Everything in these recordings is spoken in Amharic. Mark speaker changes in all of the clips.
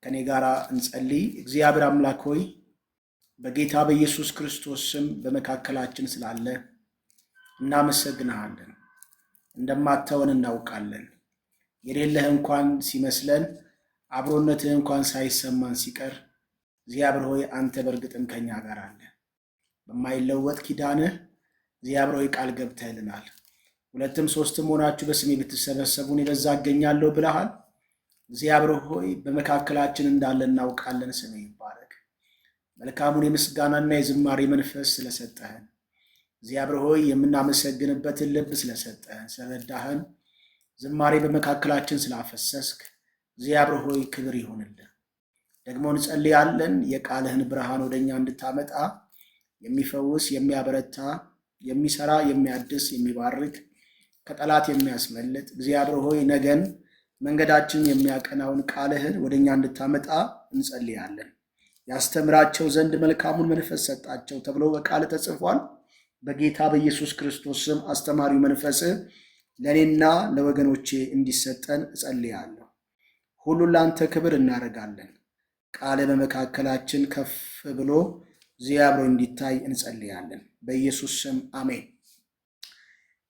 Speaker 1: ከኔ ጋር እንጸልይ። እግዚአብሔር አምላክ ሆይ፣ በጌታ በኢየሱስ ክርስቶስ ስም በመካከላችን ስላለ እናመሰግንሃለን። እንደማተወን እናውቃለን። የሌለህ እንኳን ሲመስለን፣ አብሮነትህ እንኳን ሳይሰማን ሲቀር፣ እግዚአብሔር ሆይ፣ አንተ በእርግጥም ከኛ ጋር አለህ። በማይለወጥ ኪዳንህ እግዚአብሔር ሆይ ቃል ገብተህልናል። ሁለትም ሶስትም ሆናችሁ በስሜ ብትሰበሰቡ እኔ በዛ እገኛለሁ ብለሃል። እግዚአብሔር ሆይ፣ በመካከላችን እንዳለ እናውቃለን። ስምህ ይባረክ። መልካሙን የምስጋናና የዝማሬ መንፈስ ስለሰጠህን፣ እግዚአብሔር ሆይ፣ የምናመሰግንበትን ልብ ስለሰጠህን፣ ስለረዳህን፣ ዝማሬ በመካከላችን ስላፈሰስክ እግዚአብሔር ሆይ ክብር ይሁንልህ። ደግሞ እንጸልያለን፣ የቃልህን ብርሃን ወደኛ እንድታመጣ፣ የሚፈውስ፣ የሚያበረታ፣ የሚሰራ፣ የሚያድስ፣ የሚባርክ፣ ከጠላት የሚያስመልጥ፣ እግዚአብሔር ሆይ ነገን መንገዳችንን የሚያቀናውን ቃልህን ወደኛ እንድታመጣ እንጸልያለን። ያስተምራቸው ዘንድ መልካሙን መንፈስ ሰጣቸው ተብሎ በቃል ተጽፏል። በጌታ በኢየሱስ ክርስቶስ ስም አስተማሪው መንፈስህ ለእኔና ለወገኖቼ እንዲሰጠን እጸልያለሁ። ሁሉን ለአንተ ክብር እናደርጋለን። ቃል በመካከላችን ከፍ ብሎ እግዚአብሔር እንዲታይ እንጸልያለን። በኢየሱስ ስም አሜን።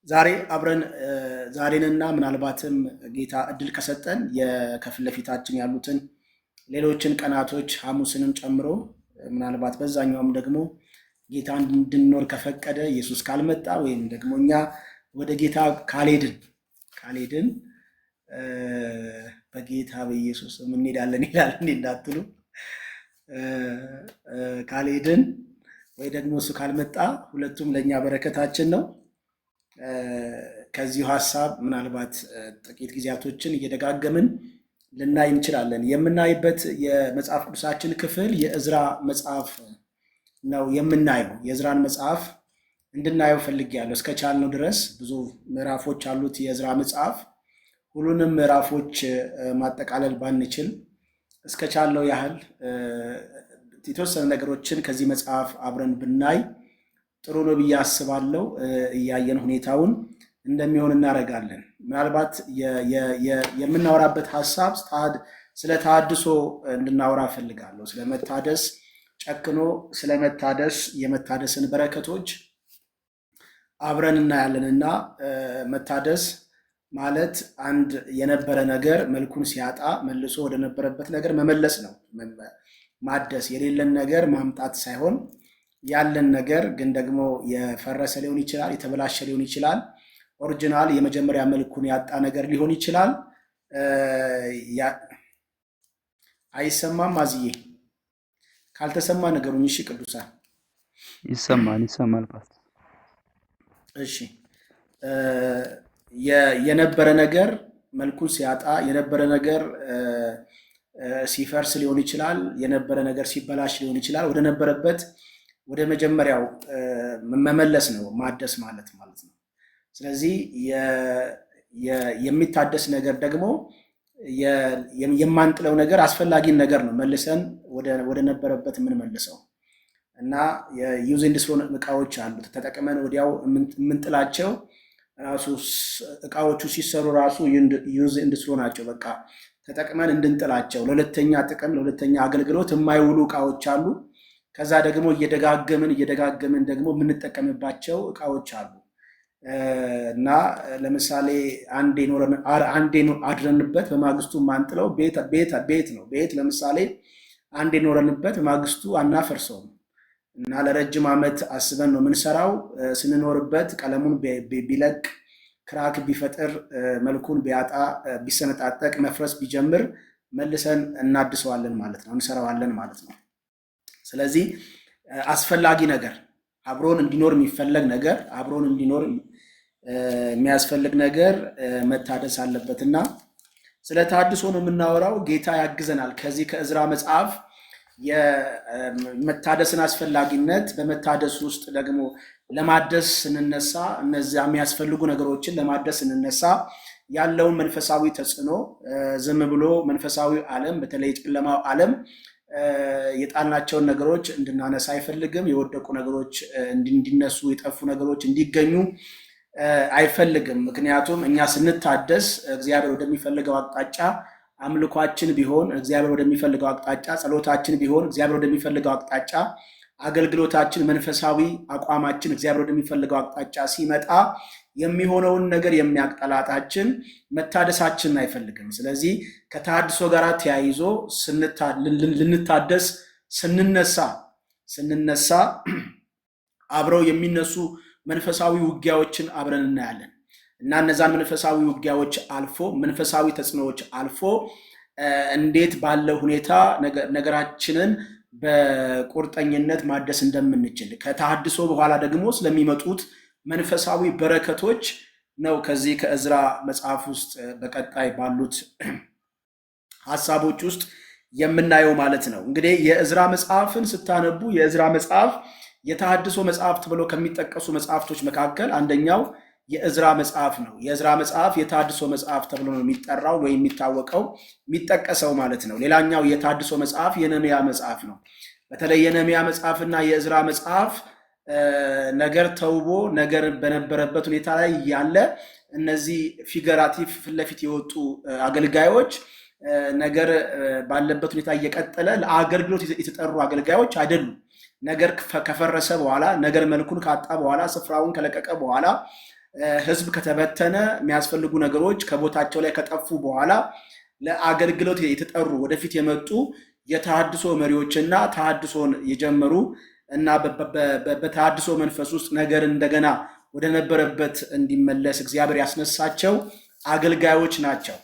Speaker 1: ዛሬ አብረን ዛሬንና ምናልባትም ጌታ እድል ከሰጠን ከፊት ለፊታችን ያሉትን ሌሎችን ቀናቶች፣ ሐሙስንም ጨምሮ፣ ምናልባት በዛኛውም ደግሞ ጌታ እንድንኖር ከፈቀደ፣ ኢየሱስ ካልመጣ ወይም ደግሞ እኛ ወደ ጌታ ካልሄድን፣ በጌታ በኢየሱስ እንሄዳለን ይላል እንዴ እንዳትሉ፣ ካልሄድን ወይ ደግሞ እሱ ካልመጣ ሁለቱም ለእኛ በረከታችን ነው። ከዚሁ ሀሳብ ምናልባት ጥቂት ጊዜያቶችን እየደጋገምን ልናይ እንችላለን። የምናይበት የመጽሐፍ ቅዱሳችን ክፍል የእዝራ መጽሐፍ ነው የምናየው። የእዝራን መጽሐፍ እንድናየው ፈልጌያለሁ። እስከቻልነው ድረስ ብዙ ምዕራፎች አሉት የእዝራ መጽሐፍ። ሁሉንም ምዕራፎች ማጠቃለል ባንችል እስከቻልነው ያህል የተወሰነ ነገሮችን ከዚህ መጽሐፍ አብረን ብናይ ጥሩ ነው ብዬ አስባለሁ። እያየን ሁኔታውን እንደሚሆን እናደርጋለን። ምናልባት የምናወራበት ሀሳብ ስለ ተሃድሶ እንድናወራ እፈልጋለሁ። ስለ መታደስ፣ ጨክኖ ስለ መታደስ፣ የመታደስን በረከቶች አብረን እናያለን። እና መታደስ ማለት አንድ የነበረ ነገር መልኩን ሲያጣ መልሶ ወደነበረበት ነገር መመለስ ነው። ማደስ የሌለን ነገር ማምጣት ሳይሆን ያለን ነገር ግን ደግሞ የፈረሰ ሊሆን ይችላል፣ የተበላሸ ሊሆን ይችላል፣ original የመጀመሪያ መልኩን ያጣ ነገር ሊሆን ይችላል። አይሰማም? አዝዬ ካልተሰማ ነገሩኝ። እሺ ቅዱሳን።
Speaker 2: ይሰማል፣ ይሰማል ፓስተር።
Speaker 1: እሺ፣ የነበረ ነገር መልኩን ሲያጣ፣ የነበረ ነገር ሲፈርስ ሊሆን ይችላል፣ የነበረ ነገር ሲበላሽ ሊሆን ይችላል። ወደ ነበረበት ወደ መጀመሪያው መመለስ ነው ማደስ ማለት ማለት ነው። ስለዚህ የሚታደስ ነገር ደግሞ የማንጥለው ነገር፣ አስፈላጊን ነገር ነው መልሰን ወደ ነበረበት የምንመልሰው። እና የ use and throw እቃዎች አሉ፣ ተጠቅመን ወዲያው የምንጥላቸው። ራሱ እቃዎቹ ሲሰሩ ራሱ use and throw ናቸው። በቃ ተጠቅመን እንድንጥላቸው፣ ለሁለተኛ ጥቅም ለሁለተኛ አገልግሎት የማይውሉ እቃዎች አሉ። ከዛ ደግሞ እየደጋገምን እየደጋገምን ደግሞ የምንጠቀምባቸው እቃዎች አሉ። እና ለምሳሌ አንዴ ኖረን አንዴ አድረንበት በማግስቱ ማንጥለው ቤት ነው። ቤት ለምሳሌ አንዴ ኖረንበት በማግስቱ አናፈርሰውም። እና ለረጅም ዓመት አስበን ነው የምንሰራው። ስንኖርበት ቀለሙን ቢለቅ፣ crack ቢፈጥር፣ መልኩን ቢያጣ፣ ቢሰነጣጠቅ፣ መፍረስ ቢጀምር መልሰን እናድሰዋለን ማለት ነው፣ እንሰራዋለን ማለት ነው። ስለዚህ አስፈላጊ ነገር፣ አብሮን እንዲኖር የሚፈለግ ነገር፣ አብሮን እንዲኖር የሚያስፈልግ ነገር መታደስ አለበት። እና ስለ ተሃድሶ ነው የምናወራው። ጌታ ያግዘናል። ከዚህ ከእዝራ መጽሐፍ የመታደስን አስፈላጊነት፣ በመታደስ ውስጥ ደግሞ ለማደስ ስንነሳ፣ እነዚያ የሚያስፈልጉ ነገሮችን ለማደስ ስንነሳ ያለውን መንፈሳዊ ተጽዕኖ፣ ዝም ብሎ መንፈሳዊ ዓለም በተለይ ጨለማው ዓለም የጣልናቸውን ነገሮች እንድናነሳ አይፈልግም። የወደቁ ነገሮች እንዲነሱ፣ የጠፉ ነገሮች እንዲገኙ አይፈልግም። ምክንያቱም እኛ ስንታደስ እግዚአብሔር ወደሚፈልገው አቅጣጫ አምልኳችን ቢሆን እግዚአብሔር ወደሚፈልገው አቅጣጫ፣ ጸሎታችን ቢሆን እግዚአብሔር ወደሚፈልገው አቅጣጫ፣ አገልግሎታችን፣ መንፈሳዊ አቋማችን እግዚአብሔር ወደሚፈልገው አቅጣጫ ሲመጣ የሚሆነውን ነገር የሚያቅጠላታችን መታደሳችንን አይፈልግም። ስለዚህ ከተሃድሶ ጋር ተያይዞ ልንታደስ ስንነሳ አብረው የሚነሱ መንፈሳዊ ውጊያዎችን አብረን እናያለን እና እነዛን መንፈሳዊ ውጊያዎች አልፎ፣ መንፈሳዊ ተጽዕኖዎች አልፎ እንዴት ባለ ሁኔታ ነገራችንን በቁርጠኝነት ማደስ እንደምንችል፣ ከተሃድሶ በኋላ ደግሞ ስለሚመጡት መንፈሳዊ በረከቶች ነው ከዚህ ከእዝራ መጽሐፍ ውስጥ በቀጣይ ባሉት ሀሳቦች ውስጥ የምናየው ማለት ነው። እንግዲህ የእዝራ መጽሐፍን ስታነቡ የእዝራ መጽሐፍ የተሃድሶ መጽሐፍ ተብሎ ከሚጠቀሱ መጽሐፍቶች መካከል አንደኛው የእዝራ መጽሐፍ ነው። የእዝራ መጽሐፍ የተሃድሶ መጽሐፍ ተብሎ ነው የሚጠራው ወይ የሚታወቀው፣ የሚጠቀሰው ማለት ነው። ሌላኛው የተሃድሶ መጽሐፍ የነህምያ መጽሐፍ ነው። በተለይ የነህምያ መጽሐፍና የእዝራ መጽሐፍ ነገር ተውቦ ነገር በነበረበት ሁኔታ ላይ ያለ እነዚህ figurative ፊት ለፊት የወጡ አገልጋዮች ነገር ባለበት ሁኔታ እየቀጠለ ለአገልግሎት የተጠሩ አገልጋዮች አይደሉም። ነገር ከፈረሰ በኋላ፣ ነገር መልኩን ካጣ በኋላ፣ ስፍራውን ከለቀቀ በኋላ፣ ሕዝብ ከተበተነ፣ የሚያስፈልጉ ነገሮች ከቦታቸው ላይ ከጠፉ በኋላ ለአገልግሎት የተጠሩ ወደፊት የመጡ የተሃድሶ መሪዎችና ተሃድሶን የጀመሩ እና በተሃድሶ መንፈስ ውስጥ ነገር እንደገና ወደ ነበረበት እንዲመለስ እግዚአብሔር ያስነሳቸው አገልጋዮች ናቸው።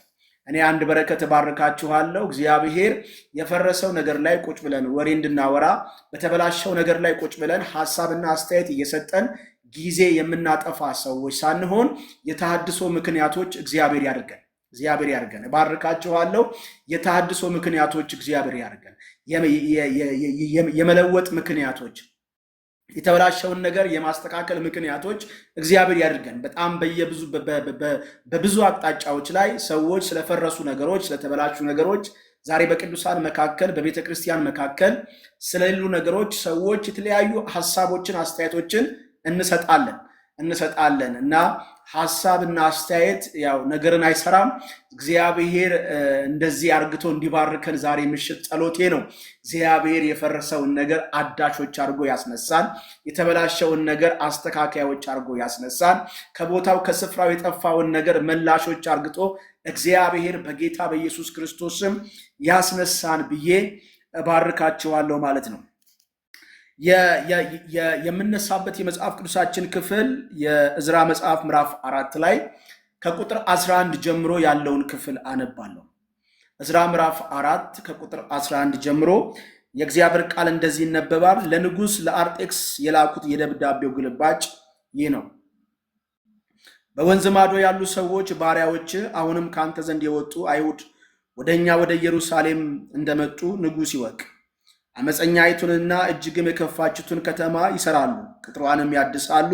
Speaker 1: እኔ አንድ በረከት እባርካችኋለሁ። እግዚአብሔር የፈረሰው ነገር ላይ ቁጭ ብለን ወሬ እንድናወራ፣ በተበላሸው ነገር ላይ ቁጭ ብለን ሀሳብና አስተያየት እየሰጠን ጊዜ የምናጠፋ ሰዎች ሳንሆን የተሃድሶ ምክንያቶች እግዚአብሔር ያድርገን። እግዚአብሔር ያድርገን። እባርካችኋለሁ። የተሃድሶ ምክንያቶች እግዚአብሔር ያድርገን። የመለወጥ ምክንያቶች፣ የተበላሸውን ነገር የማስተካከል ምክንያቶች እግዚአብሔር ያድርገን። በጣም በብዙ አቅጣጫዎች ላይ ሰዎች ስለፈረሱ ነገሮች፣ ስለተበላሹ ነገሮች፣ ዛሬ በቅዱሳን መካከል፣ በቤተ ክርስቲያን መካከል ስለሌሉ ነገሮች ሰዎች የተለያዩ ሀሳቦችን፣ አስተያየቶችን እንሰጣለን እና ሀሳብና አስተያየት ያው ነገርን አይሰራም። እግዚአብሔር እንደዚህ አርግቶ እንዲባርከን ዛሬ ምሽት ጸሎቴ ነው። እግዚአብሔር የፈረሰውን ነገር አዳሾች አድርጎ ያስነሳን፣ የተበላሸውን ነገር አስተካካዮች አድርጎ ያስነሳን፣ ከቦታው ከስፍራው የጠፋውን ነገር መላሾች አርግቶ እግዚአብሔር በጌታ በኢየሱስ ክርስቶስ ስም ያስነሳን ብዬ እባርካችኋለሁ ማለት ነው። የምነሳበት የመጽሐፍ ቅዱሳችን ክፍል የእዝራ መጽሐፍ ምዕራፍ 4 ላይ ከቁጥር 11 ጀምሮ ያለውን ክፍል አነባለሁ። እዝራ ምዕራፍ 4 ከቁጥር 11 ጀምሮ የእግዚአብሔር ቃል እንደዚህ ይነበባል። ለንጉሥ ለአርጤክስ የላኩት የደብዳቤው ግልባጭ ይህ ነው። በወንዝ ማዶ ያሉ ሰዎች ባሪያዎች አሁንም ከአንተ ዘንድ የወጡ አይሁድ ወደ እኛ ወደ ኢየሩሳሌም እንደመጡ ንጉሥ ይወቅ። አመፀኛይቱንና እጅግም የከፋችቱን ከተማ ይሰራሉ፣ ቅጥሯንም ያድሳሉ፣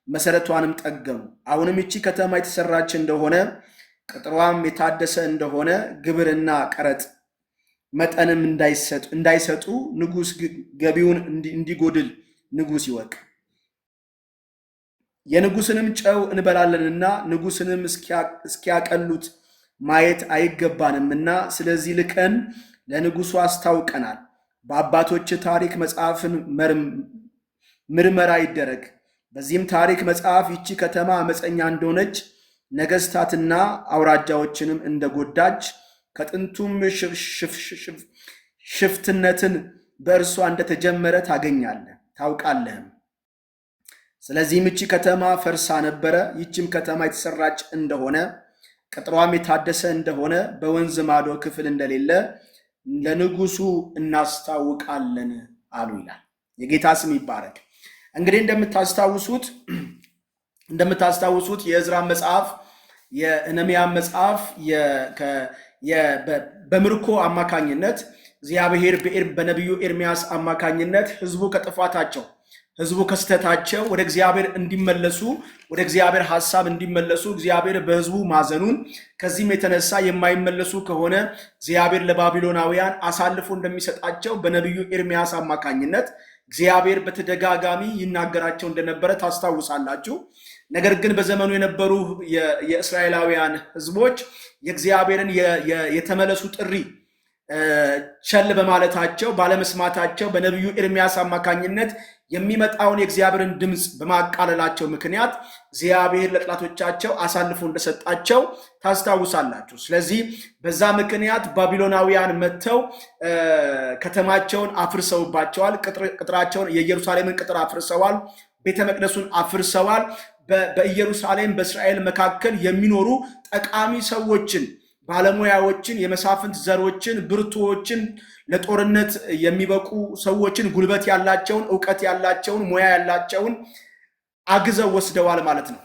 Speaker 1: መሰረቷንም ጠገኑ። አሁንም ይቺ ከተማ የተሰራች እንደሆነ፣ ቅጥሯም የታደሰ እንደሆነ፣ ግብርና ቀረጥ መጠንም እንዳይሰጡ ንጉሥ ገቢውን እንዲጎድል ንጉሥ ይወቅ። የንጉሥንም ጨው እንበላለንና ንጉሥንም እስኪያቀሉት ማየት አይገባንምና፣ ስለዚህ ልከን ለንጉሡ አስታውቀናል። በአባቶች ታሪክ መጽሐፍን ምርመራ ይደረግ። በዚህም ታሪክ መጽሐፍ ይቺ ከተማ አመፀኛ እንደሆነች፣ ነገስታትና አውራጃዎችንም እንደጎዳች፣ ከጥንቱም ሽፍትነትን በእርሷ እንደተጀመረ ታገኛለህ ታውቃለህም። ስለዚህም ይቺ ከተማ ፈርሳ ነበረ። ይቺም ከተማ የተሰራች እንደሆነ፣ ቅጥሯም የታደሰ እንደሆነ፣ በወንዝ ማዶ ክፍል እንደሌለ ለንጉሱ እናስታውቃለን አሉ ይላል። የጌታ ስም ይባረክ። እንግዲህ እንደምታስታውሱት የእዝራን መጽሐፍ፣ የነህምያን መጽሐፍ በምርኮ አማካኝነት እግዚአብሔር በነቢዩ ኤርሚያስ አማካኝነት ህዝቡ ከጥፋታቸው፣ ህዝቡ ከስተታቸው ወደ እግዚአብሔር እንዲመለሱ፣ ወደ እግዚአብሔር ሐሳብ እንዲመለሱ እግዚአብሔር በህዝቡ ማዘኑን፣ ከዚህም የተነሳ የማይመለሱ ከሆነ እግዚአብሔር ለባቢሎናውያን አሳልፎ እንደሚሰጣቸው በነቢዩ ኤርሚያስ አማካኝነት እግዚአብሔር በተደጋጋሚ ይናገራቸው እንደነበረ ታስታውሳላችሁ። ነገር ግን በዘመኑ የነበሩ የእስራኤላውያን ሕዝቦች የእግዚአብሔርን የተመለሱ ጥሪ ቸል በማለታቸው፣ ባለመስማታቸው፣ በነቢዩ ኤርሚያስ አማካኝነት የሚመጣውን የእግዚአብሔርን ድምፅ በማቃለላቸው ምክንያት እግዚአብሔር ለጠላቶቻቸው አሳልፎ እንደሰጣቸው ታስታውሳላችሁ። ስለዚህ በዛ ምክንያት ባቢሎናውያን መጥተው ከተማቸውን አፍርሰውባቸዋል። ቅጥራቸውን፣ የኢየሩሳሌምን ቅጥር አፍርሰዋል። ቤተ መቅደሱን አፍርሰዋል። በኢየሩሳሌም በእስራኤል መካከል የሚኖሩ ጠቃሚ ሰዎችን፣ ባለሙያዎችን፣ የመሳፍንት ዘሮችን፣ ብርቱዎችን፣ ለጦርነት የሚበቁ ሰዎችን፣ ጉልበት ያላቸውን፣ እውቀት ያላቸውን፣ ሙያ ያላቸውን አግዘው ወስደዋል ማለት ነው።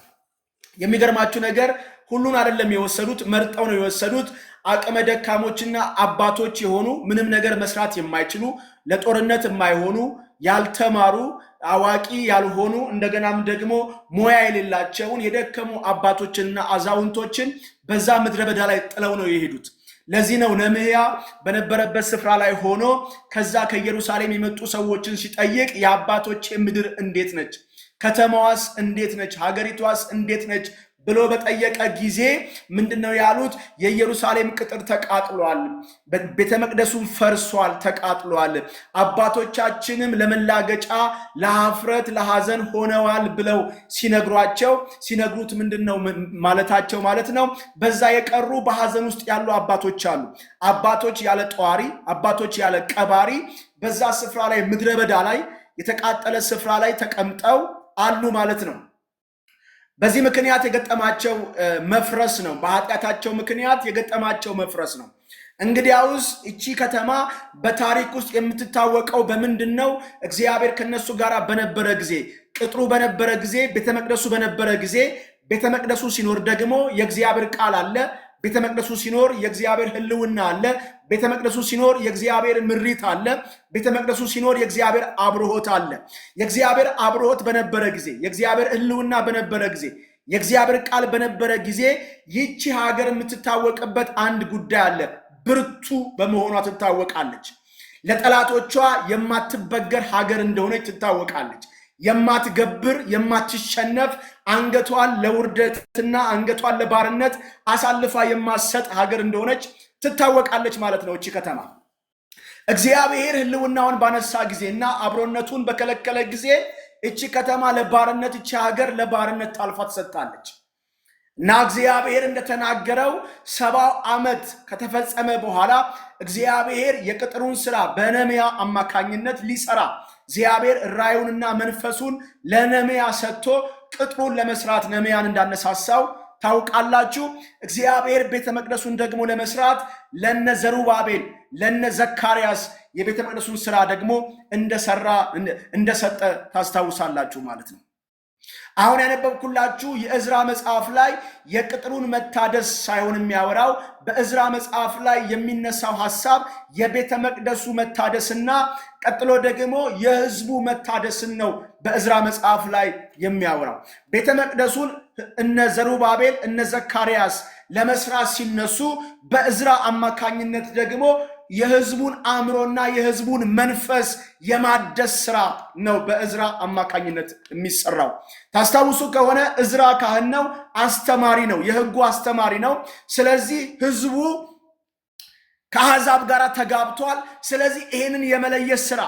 Speaker 1: የሚገርማችሁ ነገር ሁሉን አይደለም የወሰዱት፣ መርጠው ነው የወሰዱት። አቅመ ደካሞችና አባቶች የሆኑ፣ ምንም ነገር መስራት የማይችሉ፣ ለጦርነት የማይሆኑ፣ ያልተማሩ፣ አዋቂ ያልሆኑ፣ እንደገናም ደግሞ ሙያ የሌላቸውን የደከሙ አባቶችንና አዛውንቶችን በዛ ምድረ በዳ ላይ ጥለው ነው የሄዱት። ለዚህ ነው ነህምያ በነበረበት ስፍራ ላይ ሆኖ ከዛ ከኢየሩሳሌም የመጡ ሰዎችን ሲጠይቅ የአባቶቼ ምድር እንዴት ነች? ከተማዋስ እንዴት ነች? ሀገሪቷስ እንዴት ነች? ብሎ በጠየቀ ጊዜ ምንድን ነው ያሉት? የኢየሩሳሌም ቅጥር ተቃጥሏል፣ ቤተ መቅደሱም ፈርሷል፣ ተቃጥሏል፣ አባቶቻችንም ለመላገጫ፣ ለሀፍረት፣ ለሐዘን ሆነዋል ብለው ሲነግሯቸው፣ ሲነግሩት ምንድን ነው ማለታቸው ማለት ነው? በዛ የቀሩ በሐዘን ውስጥ ያሉ አባቶች አሉ። አባቶች ያለ ጧሪ፣ አባቶች ያለ ቀባሪ በዛ ስፍራ ላይ፣ ምድረ በዳ ላይ፣ የተቃጠለ ስፍራ ላይ ተቀምጠው አሉ ማለት ነው። በዚህ ምክንያት የገጠማቸው መፍረስ ነው። በኃጢአታቸው ምክንያት የገጠማቸው መፍረስ ነው። እንግዲያውስ እቺ ከተማ በታሪክ ውስጥ የምትታወቀው በምንድን ነው? እግዚአብሔር ከነሱ ጋር በነበረ ጊዜ፣ ቅጥሩ በነበረ ጊዜ፣ ቤተ መቅደሱ በነበረ ጊዜ፣ ቤተ መቅደሱ ሲኖር ደግሞ የእግዚአብሔር ቃል አለ። ቤተ መቅደሱ ሲኖር የእግዚአብሔር ሕልውና አለ። ቤተ መቅደሱ ሲኖር የእግዚአብሔር ምሪት አለ። ቤተ መቅደሱ ሲኖር የእግዚአብሔር አብርሆት አለ። የእግዚአብሔር አብርሆት በነበረ ጊዜ፣ የእግዚአብሔር ሕልውና በነበረ ጊዜ፣ የእግዚአብሔር ቃል በነበረ ጊዜ ይቺ ሀገር የምትታወቅበት አንድ ጉዳይ አለ። ብርቱ በመሆኗ ትታወቃለች። ለጠላቶቿ የማትበገር ሀገር እንደሆነች ትታወቃለች። የማትገብር፣ የማትሸነፍ፣ አንገቷን ለውርደትና አንገቷን ለባርነት አሳልፋ የማትሰጥ ሀገር እንደሆነች ትታወቃለች ማለት ነው። እቺ ከተማ እግዚአብሔር ሕልውናውን ባነሳ ጊዜ እና አብሮነቱን በከለከለ ጊዜ እቺ ከተማ ለባርነት፣ እቺ ሀገር ለባርነት ታልፋ ትሰጣለች። እና እግዚአብሔር እንደተናገረው 70ው ዓመት ከተፈጸመ በኋላ እግዚአብሔር የቅጥሩን ስራ በነህምያ አማካኝነት ሊሰራ እግዚአብሔር ራእዩንና መንፈሱን ለነህምያ ሰጥቶ ቅጥሩን ለመስራት ነህምያን እንዳነሳሳው ታውቃላችሁ። እግዚአብሔር ቤተ መቅደሱን ደግሞ ለመስራት ለነ ዘሩባቤል፣ ለነ ዘካርያስ የቤተ መቅደሱን ስራ ደግሞ እንደሰራ፣ እንደሰጠ ታስታውሳላችሁ ማለት ነው። አሁን ያነበብኩላችሁ የእዝራ መጽሐፍ ላይ የቅጥሩን መታደስ ሳይሆን የሚያወራው፣ በእዝራ መጽሐፍ ላይ የሚነሳው ሐሳብ የቤተ መቅደሱ መታደስና ቀጥሎ ደግሞ የሕዝቡ መታደስን ነው በእዝራ መጽሐፍ ላይ የሚያወራው። ቤተ መቅደሱን እነ ዘሩባቤል፣ እነ ዘካርያስ ለመስራት ሲነሱ በእዝራ አማካኝነት ደግሞ የህዝቡን አእምሮና የህዝቡን መንፈስ የማደስ ስራ ነው በእዝራ አማካኝነት የሚሰራው። ታስታውሱ ከሆነ እዝራ ካህን ነው፣ አስተማሪ ነው፣ የህጉ አስተማሪ ነው። ስለዚህ ህዝቡ ከአሕዛብ ጋር ተጋብቷል። ስለዚህ ይህንን የመለየት ስራ፣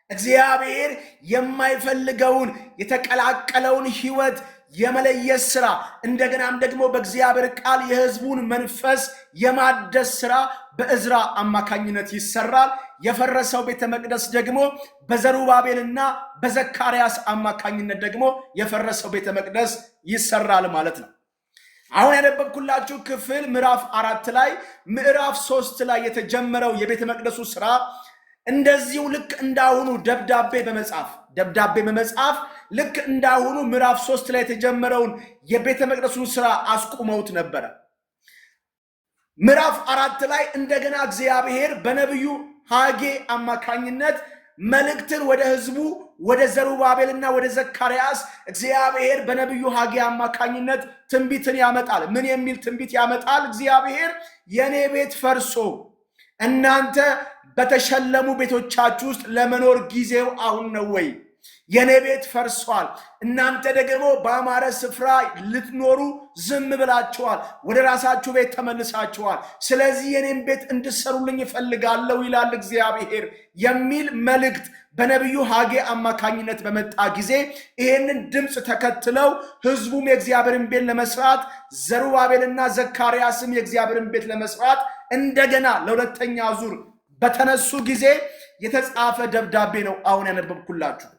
Speaker 1: እግዚአብሔር የማይፈልገውን የተቀላቀለውን ህይወት የመለየት ስራ፣ እንደገናም ደግሞ በእግዚአብሔር ቃል የህዝቡን መንፈስ የማደስ ስራ በእዝራ አማካኝነት ይሰራል። የፈረሰው ቤተ መቅደስ ደግሞ በዘሩባቤልና በዘካርያስ አማካኝነት ደግሞ የፈረሰው ቤተ መቅደስ ይሰራል ማለት ነው። አሁን ያነበብኩላችሁ ክፍል ምዕራፍ 4 ላይ፣ ምዕራፍ 3 ላይ የተጀመረው የቤተ መቅደሱ ስራ እንደዚሁ ልክ እንዳሁኑ ደብዳቤ በመጻፍ ልክ እንዳሁኑ ምዕራፍ 3 ላይ የተጀመረውን የቤተ መቅደሱን ስራ አስቁመውት ነበረ። ምዕራፍ 4 ላይ እንደገና እግዚአብሔር በነቢዩ ሐጌ አማካኝነት መልእክትን ወደ ህዝቡ፣ ወደ ዘሩባቤልና ወደ ዘካርያስ እግዚአብሔር በነቢዩ ሐጌ አማካኝነት ትንቢትን ያመጣል። ምን የሚል ትንቢት ያመጣል? እግዚአብሔር የኔ ቤት ፈርሶ እናንተ በተሸለሙ ቤቶቻችሁ ውስጥ ለመኖር ጊዜው አሁን ነው ወይ? የኔ ቤት ፈርሷል፣ እናንተ ደግሞ በአማረ ስፍራ ልትኖሩ ዝም ብላችኋል፣ ወደ ራሳችሁ ቤት ተመልሳችኋል። ስለዚህ የኔን ቤት እንድሰሩልኝ እፈልጋለሁ ይላል እግዚአብሔር የሚል መልእክት በነቢዩ ሐጌ አማካኝነት በመጣ ጊዜ ይሄንን ድምፅ ተከትለው ሕዝቡም የእግዚአብሔርን ቤት ለመስራት፣ ዘሩባቤልና ዘካርያስም የእግዚአብሔርን ቤት ለመስራት እንደገና ለሁለተኛ ዙር በተነሱ ጊዜ የተጻፈ ደብዳቤ ነው አሁን ያነበብኩላችሁ።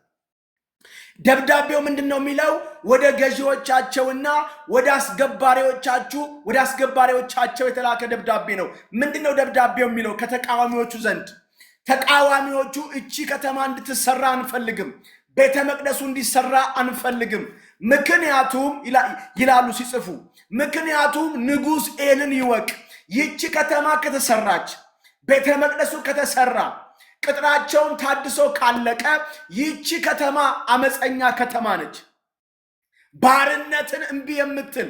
Speaker 1: ደብዳቤው ምንድን ነው የሚለው? ወደ ገዢዎቻቸውና ወደ አስገባሪዎቻችሁ ወደ አስገባሪዎቻቸው የተላከ ደብዳቤ ነው። ምንድን ነው ደብዳቤው የሚለው? ከተቃዋሚዎቹ ዘንድ፣ ተቃዋሚዎቹ እቺ ከተማ እንድትሰራ አንፈልግም፣ ቤተ መቅደሱ እንዲሰራ አንፈልግም። ምክንያቱም ይላሉ ሲጽፉ፣ ምክንያቱም ንጉሥ ይህንን ይወቅ፣ ይቺ ከተማ ከተሰራች፣ ቤተ መቅደሱ ከተሰራ፣ ቅጥራቸውን ታድሶ ካለቀ ይቺ ከተማ አመፀኛ ከተማ ነች። ባርነትን እምቢ የምትል፣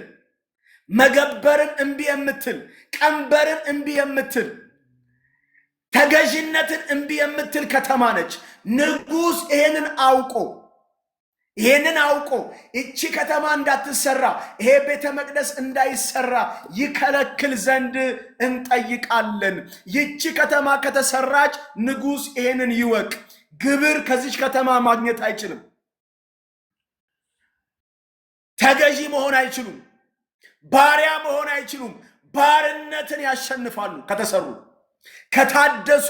Speaker 1: መገበርን እምቢ የምትል፣ ቀንበርን እምቢ የምትል፣ ተገዥነትን እምቢ የምትል ከተማ ነች። ንጉሥ ይሄንን አውቆ ይቺ ከተማ እንዳትሰራ፣ ይሄ ቤተ መቅደስ እንዳይሰራ ይከለክል ዘንድ እንጠይቃለን። ይቺ ከተማ ከተሰራች ንጉሥ ይሄንን ይወቅ፣ ግብር ከዚች ከተማ ማግኘት አይችልም። ተገዢ መሆን አይችሉም። ባሪያ መሆን አይችሉም። ባርነትን ያሸንፋሉ ከተሰሩ፣ ከታደሱ።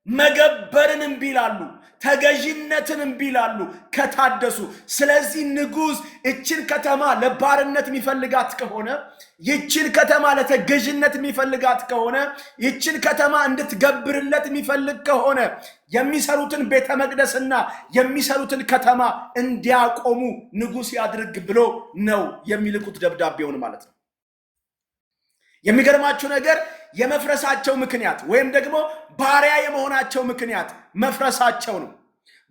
Speaker 1: መገበርን እምቢ ይላሉ። ተገዢነትን እምቢ ይላሉ ከታደሱ። ስለዚህ ንጉሥ ይችን ከተማ ለባርነት የሚፈልጋት ከሆነ፣ ይችን ከተማ ለተገዥነት የሚፈልጋት ከሆነ፣ ይችን ከተማ እንድትገብርለት የሚፈልግ ከሆነ የሚሰሩትን ቤተ መቅደስና የሚሰሩትን ከተማ እንዲያቆሙ ንጉሥ ያድርግ ብሎ ነው የሚልኩት ደብዳቤውን ማለት ነው። የሚገርማችሁ ነገር የመፍረሳቸው ምክንያት ወይም ደግሞ ባሪያ የመሆናቸው ምክንያት መፍረሳቸው ነው።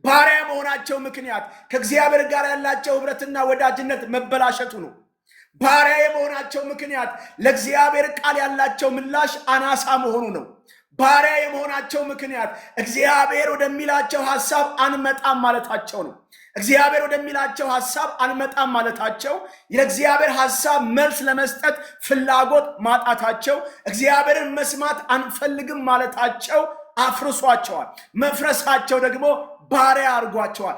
Speaker 1: ባሪያ የመሆናቸው ምክንያት ከእግዚአብሔር ጋር ያላቸው ህብረትና ወዳጅነት መበላሸቱ ነው። ባሪያ የመሆናቸው ምክንያት ለእግዚአብሔር ቃል ያላቸው ምላሽ አናሳ መሆኑ ነው። ባሪያ የመሆናቸው ምክንያት እግዚአብሔር ወደሚላቸው ሀሳብ አንመጣም ማለታቸው ነው። እግዚአብሔር ወደሚላቸው ሀሳብ አንመጣም ማለታቸው፣ ለእግዚአብሔር ሀሳብ መልስ ለመስጠት ፍላጎት ማጣታቸው፣ እግዚአብሔርን መስማት አንፈልግም ማለታቸው አፍርሷቸዋል። መፍረሳቸው ደግሞ ባሪያ አድርጓቸዋል።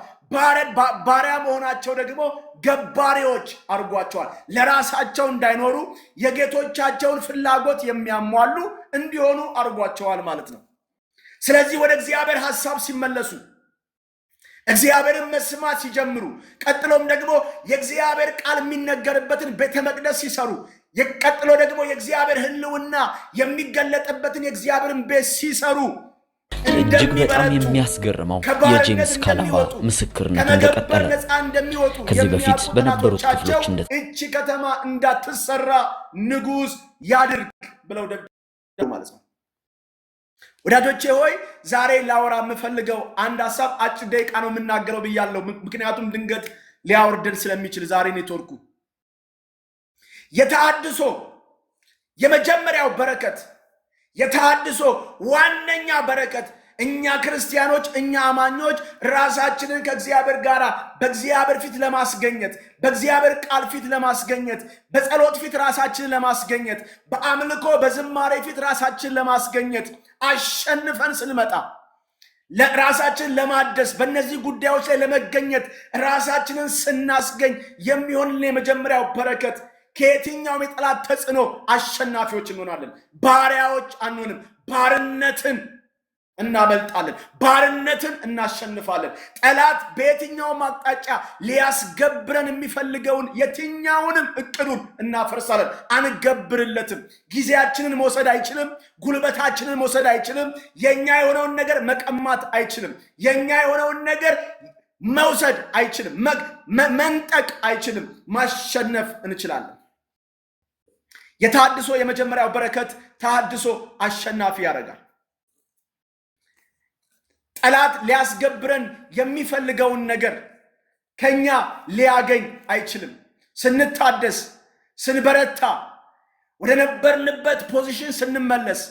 Speaker 1: ባሪያ መሆናቸው ደግሞ ገባሪዎች አድርጓቸዋል። ለራሳቸው እንዳይኖሩ የጌቶቻቸውን ፍላጎት የሚያሟሉ እንዲሆኑ አድርጓቸዋል ማለት ነው። ስለዚህ ወደ እግዚአብሔር ሀሳብ ሲመለሱ፣ እግዚአብሔርን መስማት ሲጀምሩ፣ ቀጥሎም ደግሞ የእግዚአብሔር ቃል የሚነገርበትን ቤተ መቅደስ ሲሰሩ፣ ቀጥሎ ደግሞ የእግዚአብሔር ሕልውና የሚገለጥበትን የእግዚአብሔርን ቤት ሲሰሩ
Speaker 3: እጅግ በጣም
Speaker 1: እንደሚበረቱ፣
Speaker 3: የሚያስገርመው
Speaker 1: ከባርነት
Speaker 3: የጄምስ ካላቫ
Speaker 1: እንደሚወጡ፣
Speaker 3: ምስክርነት
Speaker 1: ከመገበር
Speaker 3: እንደቀጠለ ነው።
Speaker 1: ነፃ እንደሚወጡ
Speaker 3: ከዚህ በፊት
Speaker 1: የሚያውቁ
Speaker 3: በነበሩት
Speaker 1: ጠላቶቻቸው
Speaker 3: ክፍሎች እንደ
Speaker 1: እቺ ከተማ እንዳትሰራ ንጉሥ ያድርግ ብለው ደብዳቤ ማለት ነው። ወዳጆቼ ሆይ፣ ዛሬ ላወራ የምፈልገው አንድ ሀሳብ፣ አጭር ደቂቃ ነው የምናገረው ብያለሁ። ምክንያቱም ድንገት ሊያወርደን ስለሚችል ዛሬ ኔትወርኩ። የተሃድሶ የመጀመሪያው በረከት፣ የተሃድሶ ዋነኛ በረከት፣ እኛ ክርስቲያኖች፣ እኛ አማኞች ራሳችንን ከእግዚአብሔር ጋር በእግዚአብሔር ፊት ለማስገኘት፣ በእግዚአብሔር ቃል ፊት ለማስገኘት፣ በጸሎት ፊት ራሳችንን ለማስገኘት፣ በአምልኮ በዝማሬ ፊት ራሳችንን ለማስገኘት አሸንፈን ስንመጣ፣ ራሳችንን ለማደስ በእነዚህ ጉዳዮች ላይ ለመገኘት ራሳችንን ስናስገኝ የሚሆንልን የመጀመሪያው በረከት ከየትኛውም የጠላት ተጽዕኖ አሸናፊዎች እንሆናለን። ባሪያዎች አንሆንም። ባርነትን እናመልጣለን። ባርነትን እናሸንፋለን። ጠላት በየትኛውም አቅጣጫ ሊያስገብረን የሚፈልገውን የትኛውንም እቅዱን እናፈርሳለን። አንገብርለትም። ጊዜያችንን መውሰድ አይችልም። ጉልበታችንን መውሰድ አይችልም። የኛ የሆነውን ነገር መቀማት አይችልም። የኛ የሆነውን ነገር መውሰድ አይችልም። መንጠቅ አይችልም። ማሸነፍ እንችላለን። የተሃድሶ የመጀመሪያው በረከት ተሃድሶ አሸናፊ ያደርጋል። ጠላት ሊያስገብረን የሚፈልገውን ነገር ከኛ ሊያገኝ አይችልም። ስንታደስ፣ ስንበረታ፣ ወደ ነበርንበት position ስንመለስ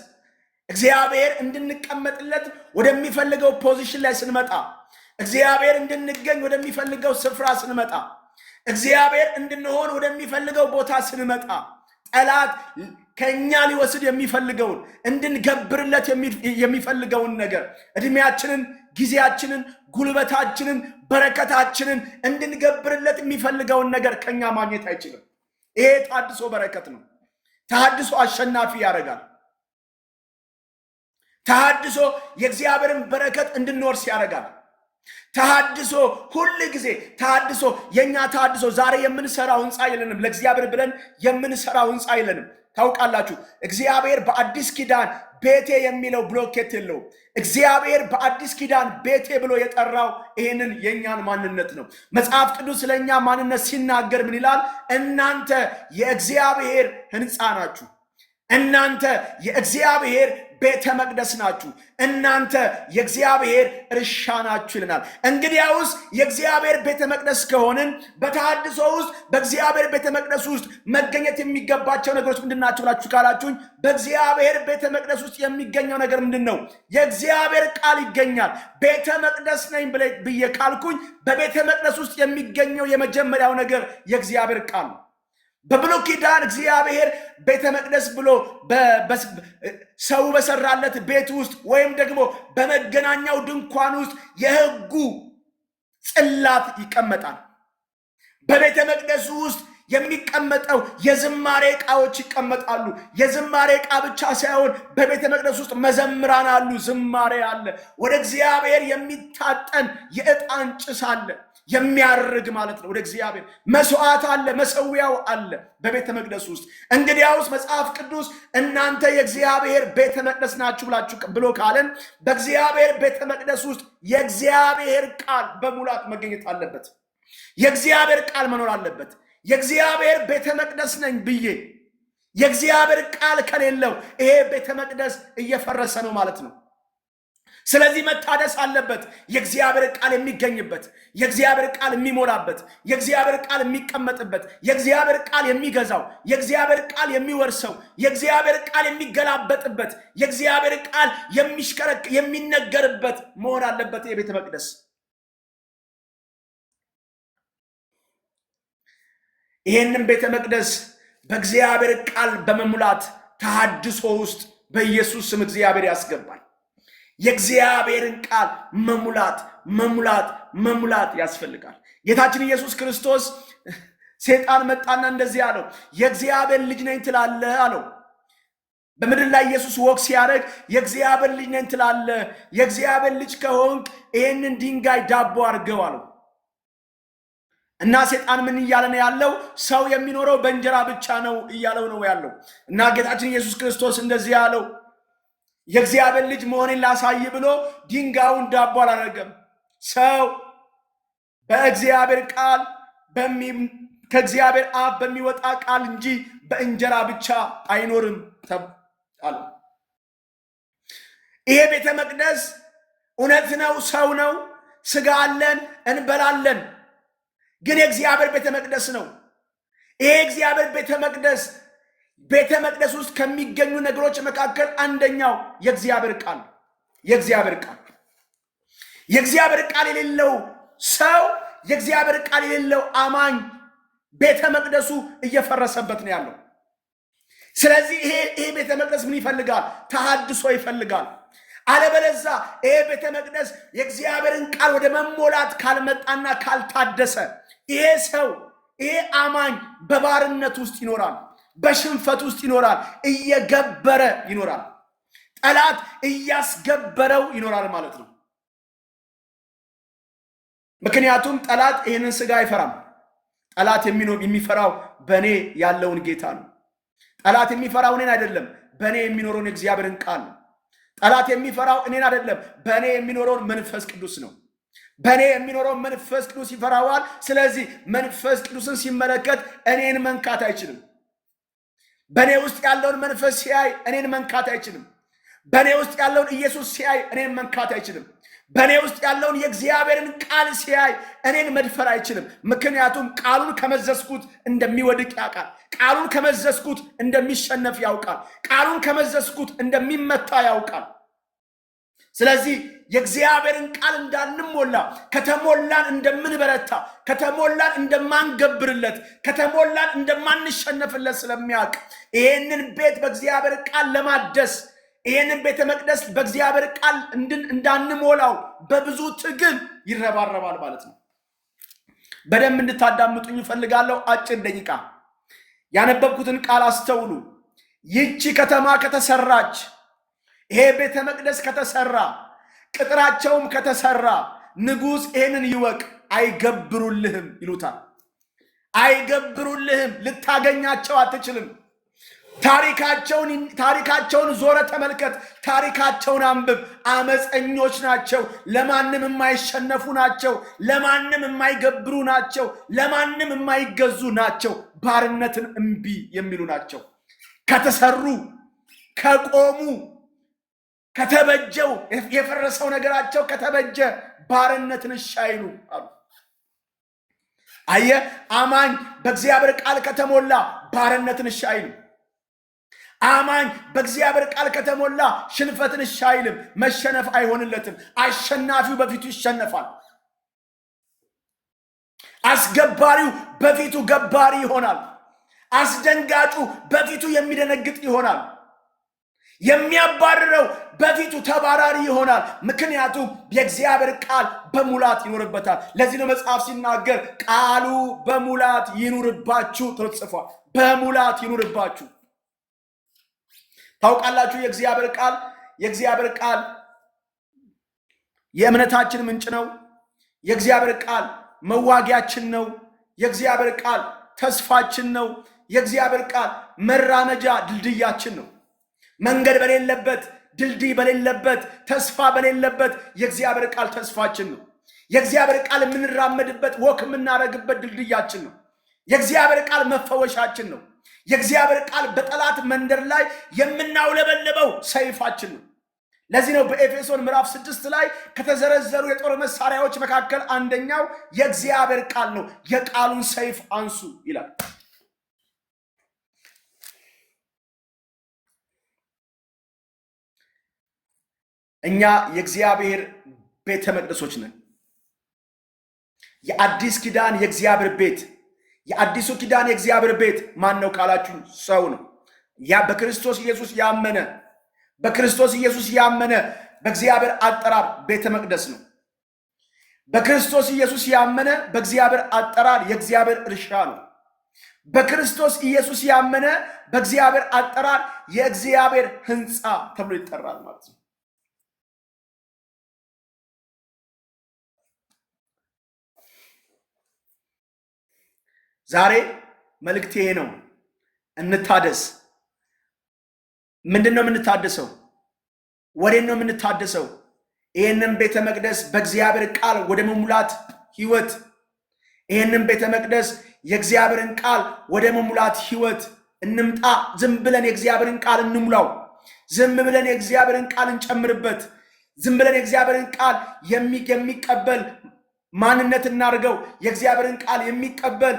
Speaker 1: እግዚአብሔር እንድንቀመጥለት ወደሚፈልገው position ላይ ስንመጣ፣ እግዚአብሔር እንድንገኝ ወደሚፈልገው ስፍራ ስንመጣ፣ እግዚአብሔር እንድንሆን ወደሚፈልገው ቦታ ስንመጣ፣ ጠላት ከኛ ሊወስድ የሚፈልገውን፣ እንድንገብርለት የሚፈልገውን ነገር፣ እድሜያችንን፣ ጊዜያችንን፣ ጉልበታችንን፣ በረከታችንን እንድንገብርለት የሚፈልገውን ነገር ከኛ ማግኘት አይችልም። ይሄ ተሐድሶ በረከት ነው። ተሐድሶ አሸናፊ ያደርጋል። ተሐድሶ የእግዚአብሔርን በረከት እንድንወርስ ያደርጋል። ተሐድሶ ሁል ጊዜ ተሐድሶ፣ የኛ ተሐድሶ ዛሬ የምንሰራው ህንፃ የለንም። ለእግዚአብሔር ብለን የምንሰራው ህንፃ የለንም። ታውቃላችሁ፣ እግዚአብሔር በአዲስ ኪዳን ቤቴ የሚለው ብሎኬት የለውም። እግዚአብሔር በአዲስ ኪዳን ቤቴ ብሎ የጠራው ይህንን የእኛን ማንነት ነው። መጽሐፍ ቅዱስ ስለኛ ማንነት ሲናገር ምን ይላል? እናንተ የእግዚአብሔር ህንፃ ናችሁ። እናንተ የእግዚአብሔር ቤተ መቅደስ ናችሁ። እናንተ የእግዚአብሔር እርሻ ናችሁ ይለናል። እንግዲያውስ የእግዚአብሔር ቤተ መቅደስ ከሆንን በተሐድሶ ውስጥ፣ በእግዚአብሔር ቤተ መቅደስ ውስጥ መገኘት የሚገባቸው ነገሮች ምንድን ናቸው ብላችሁ ካላችሁኝ፣ በእግዚአብሔር ቤተ መቅደስ ውስጥ የሚገኘው ነገር ምንድን ነው? የእግዚአብሔር ቃል ይገኛል። ቤተ መቅደስ ነኝ ብዬ ካልኩኝ በቤተ መቅደስ ውስጥ የሚገኘው የመጀመሪያው ነገር የእግዚአብሔር ቃል ነው። በብሉይ ኪዳን እግዚአብሔር ቤተ መቅደስ ብሎ ሰው በሰራለት ቤት ውስጥ ወይም ደግሞ በመገናኛው ድንኳን ውስጥ የሕጉ ጽላት ይቀመጣል። በቤተ መቅደሱ ውስጥ የሚቀመጠው የዝማሬ ዕቃዎች ይቀመጣሉ። የዝማሬ ዕቃ ብቻ ሳይሆን በቤተ መቅደስ ውስጥ መዘምራን አሉ፣ ዝማሬ አለ። ወደ እግዚአብሔር የሚታጠን የዕጣን ጭስ አለ፣ የሚያርግ ማለት ነው። ወደ እግዚአብሔር መስዋዕት አለ፣ መሰዊያው አለ በቤተ መቅደስ ውስጥ። እንግዲያውስ መጽሐፍ ቅዱስ እናንተ የእግዚአብሔር ቤተ መቅደስ ናችሁ ብላችሁ ብሎ ካለን በእግዚአብሔር ቤተ መቅደስ ውስጥ የእግዚአብሔር ቃል በሙላት መገኘት አለበት። የእግዚአብሔር ቃል መኖር አለበት። የእግዚአብሔር ቤተ መቅደስ ነኝ ብዬ የእግዚአብሔር ቃል ከሌለው ይሄ ቤተ መቅደስ እየፈረሰ ነው ማለት ነው። ስለዚህ መታደስ አለበት። የእግዚአብሔር ቃል የሚገኝበት፣ የእግዚአብሔር ቃል የሚሞላበት፣ የእግዚአብሔር ቃል የሚቀመጥበት፣ የእግዚአብሔር ቃል የሚገዛው፣ የእግዚአብሔር ቃል የሚወርሰው፣ የእግዚአብሔር ቃል የሚገላበጥበት፣ የእግዚአብሔር ቃል የሚሽከረክ የሚነገርበት መሆን አለበት የቤተ መቅደስ። ይሄንን ቤተ መቅደስ በእግዚአብሔር ቃል በመሙላት ተሐድሶ ውስጥ በኢየሱስ ስም እግዚአብሔር ያስገባል። የእግዚአብሔርን ቃል መሙላት መሙላት መሙላት ያስፈልጋል። ጌታችን ኢየሱስ ክርስቶስ ሰይጣን መጣና እንደዚህ አለው፣ የእግዚአብሔር ልጅ ነኝ ትላለህ አለው። በምድር ላይ ኢየሱስ walk ሲያደርግ የእግዚአብሔር ልጅ ነኝ ትላለህ፣ የእግዚአብሔር ልጅ ከሆንክ ይህንን ድንጋይ ዳቦ አድርገው አለው። እና ሰይጣን ምን እያለ ነው ያለው? ሰው የሚኖረው በእንጀራ ብቻ ነው እያለው ነው ያለው። እና ጌታችን ኢየሱስ ክርስቶስ እንደዚህ ያለው የእግዚአብሔር ልጅ መሆኔን ላሳይ ብሎ ድንጋዩን ዳቦ አላደረገም። ሰው በእግዚአብሔር ቃል፣ ከእግዚአብሔር አፍ በሚወጣ ቃል እንጂ በእንጀራ ብቻ አይኖርም አለው። ይሄ ቤተ መቅደስ እውነት ነው፣ ሰው ነው፣ ስጋ አለን፣ እንበላለን፣ ግን የእግዚአብሔር ቤተ መቅደስ ነው። ይሄ የእግዚአብሔር ቤተ መቅደስ፣ ቤተ መቅደስ ውስጥ ከሚገኙ ነገሮች መካከል አንደኛው የእግዚአብሔር ቃል፣ የእግዚአብሔር ቃል። የእግዚአብሔር ቃል የሌለው ሰው፣ የእግዚአብሔር ቃል የሌለው አማኝ ቤተ መቅደሱ እየፈረሰበት ነው ያለው። ስለዚህ ይሄ ቤተ መቅደስ ምን ይፈልጋል? ተሐድሶ ይፈልጋል። አለበለዛ ይሄ ቤተ መቅደስ የእግዚአብሔርን ቃል ወደ መሞላት ካልመጣና ካልታደሰ ይሄ ሰው፣ ይሄ አማኝ በባርነት ውስጥ ይኖራል፣ በሽንፈት ውስጥ ይኖራል፣ እየገበረ ይኖራል። ጠላት እያስገበረው ይኖራል ማለት ነው። ምክንያቱም ጠላት ይህንን ስጋ አይፈራም። ጠላት የሚፈራው በእኔ ያለውን ጌታ ነው። ጠላት የሚፈራው እኔን አይደለም፣ በእኔ የሚኖረውን የእግዚአብሔርን ቃል ነው። ጠላት የሚፈራው እኔን አይደለም፣ በእኔ የሚኖረውን መንፈስ ቅዱስ ነው። በእኔ የሚኖረውን መንፈስ ቅዱስ ይፈራዋል። ስለዚህ መንፈስ ቅዱስን ሲመለከት እኔን መንካት አይችልም። በእኔ ውስጥ ያለውን መንፈስ ሲያይ እኔን መንካት አይችልም። በእኔ ውስጥ ያለውን ኢየሱስ ሲያይ እኔን መንካት አይችልም። በእኔ ውስጥ ያለውን የእግዚአብሔርን ቃል ሲያይ እኔን መድፈር አይችልም። ምክንያቱም ቃሉን ከመዘዝኩት እንደሚወድቅ ያውቃል። ቃሉን ከመዘዝኩት እንደሚሸነፍ ያውቃል። ቃሉን ከመዘዝኩት እንደሚመታ ያውቃል። ስለዚህ የእግዚአብሔርን ቃል እንዳንሞላ፣ ከተሞላን እንደምንበረታ፣ ከተሞላን እንደማንገብርለት፣ ከተሞላን እንደማንሸነፍለት ስለሚያውቅ ይሄንን ቤት በእግዚአብሔር ቃል ለማደስ፣ ይሄንን ቤተ መቅደስ በእግዚአብሔር ቃል እንዳንሞላው በብዙ ትግል ይረባረባል ማለት ነው። በደንብ እንድታዳምጡኝ እፈልጋለሁ። አጭር ደቂቃ ያነበብኩትን ቃል አስተውሉ። ይቺ ከተማ ከተሰራች፣ ይሄ ቤተ መቅደስ ከተሰራ፣ ቅጥራቸውም ከተሰራ፣ ንጉሥ ይሄንን ይወቅ፣ አይገብሩልህም ይሉታል። አይገብሩልህም፣ ልታገኛቸው አትችልም። ታሪካቸውን ዞረ ተመልከት፣ ታሪካቸውን አንብብ። አመፀኞች ናቸው፣ ለማንም የማይሸነፉ ናቸው፣ ለማንም የማይገብሩ ናቸው፣ ለማንም የማይገዙ ናቸው፣ ባርነትን እምቢ የሚሉ ናቸው። ከተሰሩ፣ ከቆሙ፣ ከተበጀው፣ የፈረሰው ነገራቸው ከተበጀ ባርነትን እሺ አይሉ አሉ። አየህ፣ አማኝ በእግዚአብሔር ቃል ከተሞላ ባርነትን እሺ አይልም። አማኝ በእግዚአብሔር ቃል ከተሞላ ሽንፈትን እሺ አይልም። መሸነፍ አይሆንለትም። አሸናፊው በፊቱ ይሸነፋል። አስገባሪው በፊቱ ገባሪ ይሆናል። አስደንጋጩ በፊቱ የሚደነግጥ ይሆናል። የሚያባርረው በፊቱ ተባራሪ ይሆናል። ምክንያቱም የእግዚአብሔር ቃል በሙላት ይኖርበታል። ለዚህ ነው መጽሐፍ ሲናገር ቃሉ በሙላት ይኑርባችሁ ተብሎ ተጽፏል። በሙላት ይኑርባችሁ። ታውቃላችሁ የእግዚአብሔር ቃል የእምነታችን ምንጭ ነው። የእግዚአብሔር ቃል መዋጊያችን ነው። የእግዚአብሔር ቃል ተስፋችን ነው። የእግዚአብሔር ቃል መራመጃ ድልድያችን ነው። መንገድ በሌለበት፣ ድልድይ በሌለበት፣ ተስፋ በሌለበት የእግዚአብሔር ቃል ተስፋችን ነው። የእግዚአብሔር ቃል የምንራመድበት፣ walk የምናደርግበት ድልድያችን ነው። የእግዚአብሔር ቃል መፈወሻችን ነው። የእግዚአብሔር ቃል በጠላት መንደር ላይ የምናውለበልበው ሰይፋችን ነው። ለዚህ ነው በኤፌሶን ምዕራፍ 6 ላይ ከተዘረዘሩ የጦር መሳሪያዎች መካከል አንደኛው የእግዚአብሔር ቃል ነው። የቃሉን ሰይፍ አንሱ ይላል። እኛ የእግዚአብሔር ቤተ መቅደሶች ነን። የአዲስ ኪዳን የእግዚአብሔር ቤት፣ የአዲሱ ኪዳን የእግዚአብሔር ቤት ማን ነው ካላችሁ ሰው ነው። ያ በክርስቶስ ኢየሱስ ያመነ፣ በክርስቶስ ኢየሱስ ያመነ በእግዚአብሔር አጠራር ቤተ መቅደስ ነው። በክርስቶስ ኢየሱስ ያመነ በእግዚአብሔር አጠራር የእግዚአብሔር እርሻ ነው። በክርስቶስ ኢየሱስ ያመነ በእግዚአብሔር አጠራር የእግዚአብሔር ሕንፃ ተብሎ ይጠራል ማለት ነው። ዛሬ መልእክቴ ይሄ ነው። እንታደስ። ምንድን ነው የምንታደሰው? ወዴት ነው የምንታደሰው? ይህንን ቤተ መቅደስ በእግዚአብሔር ቃል ወደ መሙላት ህይወት፣ ይህንን ቤተ መቅደስ የእግዚአብሔርን ቃል ወደ መሙላት ህይወት እንምጣ። ዝም ብለን የእግዚአብሔርን ቃል እንሙላው። ዝም ብለን የእግዚአብሔርን ቃል እንጨምርበት። ዝም ብለን የእግዚአብሔርን ቃል የሚቀበል ማንነት እናድርገው። የእግዚአብሔርን ቃል የሚቀበል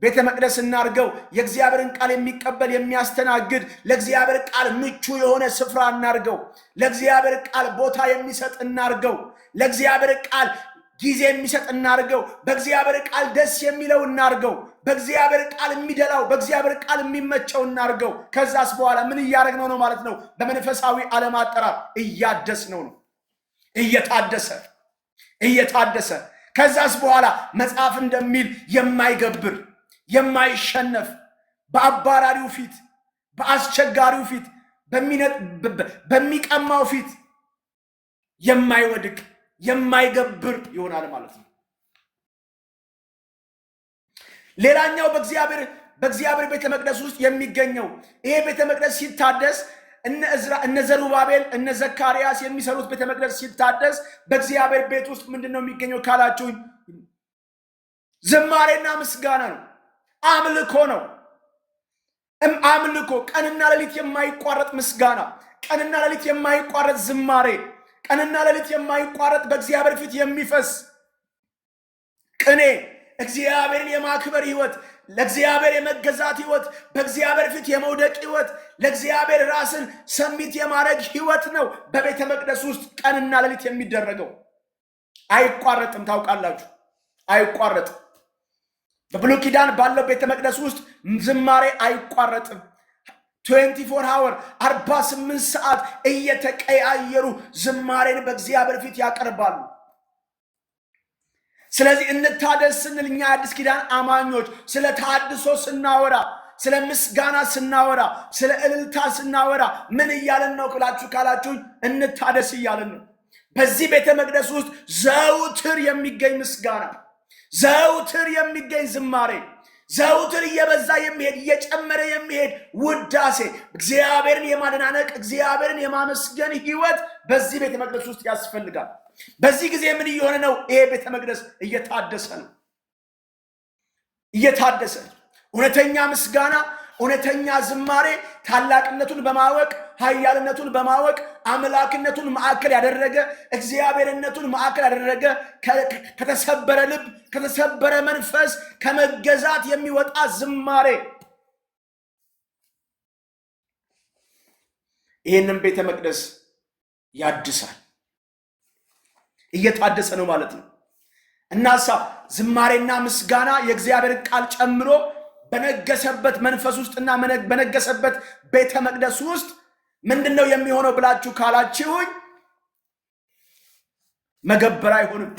Speaker 1: ቤተ መቅደስ እናድርገው። የእግዚአብሔርን ቃል የሚቀበል፣ የሚያስተናግድ፣ ለእግዚአብሔር ቃል ምቹ የሆነ ስፍራ እናድርገው። ለእግዚአብሔር ቃል ቦታ የሚሰጥ እናድርገው። ለእግዚአብሔር ቃል ጊዜ የሚሰጥ እናድርገው። በእግዚአብሔር ቃል ደስ የሚለው እናድርገው። በእግዚአብሔር ቃል የሚደላው፣ በእግዚአብሔር ቃል የሚመቸው እናድርገው። ከዛስ በኋላ ምን እያደረግነው ነው ማለት ነው? በመንፈሳዊ ዓለም አጠራር እያደስነው ነው። እየታደሰ እየታደሰ ከዛስ በኋላ መጽሐፍ እንደሚል የማይገብር፣ የማይሸነፍ፣ በአባራሪው ፊት፣ በአስቸጋሪው ፊት፣ በሚቀማው ፊት የማይወድቅ፣ የማይገብር ይሆናል ማለት ነው። ሌላኛው በእግዚአብሔር ቤተ መቅደስ ውስጥ የሚገኘው፣ ይሄ ቤተ መቅደስ ሲታደስ፣ እነ እዝራ፣ እነ ዘሩባቤል፣ እነ ዘካርያስ የሚሰሩት ቤተ መቅደስ ሲታደስ በእግዚአብሔር ቤት ውስጥ ምንድን ነው የሚገኘው ካላችሁኝ፣ ዝማሬና ምስጋና ነው። አምልኮ ነው። አምልኮ፣ ቀንና ሌሊት የማይቋረጥ ምስጋና፣ ቀንና ሌሊት የማይቋረጥ ዝማሬ፣ ቀንና ሌሊት የማይቋረጥ በእግዚአብሔር ፊት የሚፈስ ቅኔ፣ እግዚአብሔርን የማክበር ህይወት፣ ለእግዚአብሔር የመገዛት ህይወት፣ በእግዚአብሔር ፊት የመውደቅ ህይወት፣ ለእግዚአብሔር ራስን submit የማድረግ ህይወት ነው በቤተ መቅደስ ውስጥ ቀንና ሌሊት የሚደረገው። አይቋረጥም። ታውቃላችሁ፣ አይቋረጥም። በብሉይ ኪዳን ባለው ቤተ መቅደስ ውስጥ ዝማሬ አይቋረጥም። 24 hour፣ 48 ሰዓት እየተቀያየሩ ዝማሬን በእግዚአብሔር ፊት ያቀርባሉ። ስለዚህ እንታደስ ስንል እኛ አዲስ ኪዳን አማኞች ስለ ታድሶ ስናወራ፣ ስለ ምስጋና ስናወራ፣ ስለ እልልታ ስናወራ ምን እያልን ነው ብላችሁ ካላችሁኝ እንታደስ እያልን ነው። በዚህ ቤተ መቅደስ ውስጥ ዘውትር የሚገኝ ምስጋና፣ ዘውትር የሚገኝ ዝማሬ፣ ዘውትር እየበዛ የሚሄድ፣ እየጨመረ የሚሄድ ውዳሴ፣ እግዚአብሔርን የማደናነቅ፣ እግዚአብሔርን የማመስገን ህይወት በዚህ ቤተ መቅደስ ውስጥ ያስፈልጋል። በዚህ ጊዜ ምን እየሆነ ነው? ይሄ ቤተ መቅደስ እየታደሰ ነው። እየታደሰ እውነተኛ ምስጋና፣ እውነተኛ ዝማሬ ታላቅነቱን በማወቅ፣ ኃያልነቱን በማወቅ፣ አምላክነቱን ማዕከል ያደረገ፣ እግዚአብሔርነቱን ማዕከል ያደረገ፣ ከተሰበረ ልብ፣ ከተሰበረ መንፈስ ከመገዛት የሚወጣ ዝማሬ ይህንን ቤተ መቅደስ ያድሳል። እየታደሰ ነው ማለት ነው። እናሳ ዝማሬና ምስጋና የእግዚአብሔር ቃል ጨምሮ በነገሰበት መንፈስ ውስጥና በነገሰበት ቤተ መቅደስ ውስጥ ምንድነው የሚሆነው ብላችሁ ካላችሁኝ መገበር አይሆንም፣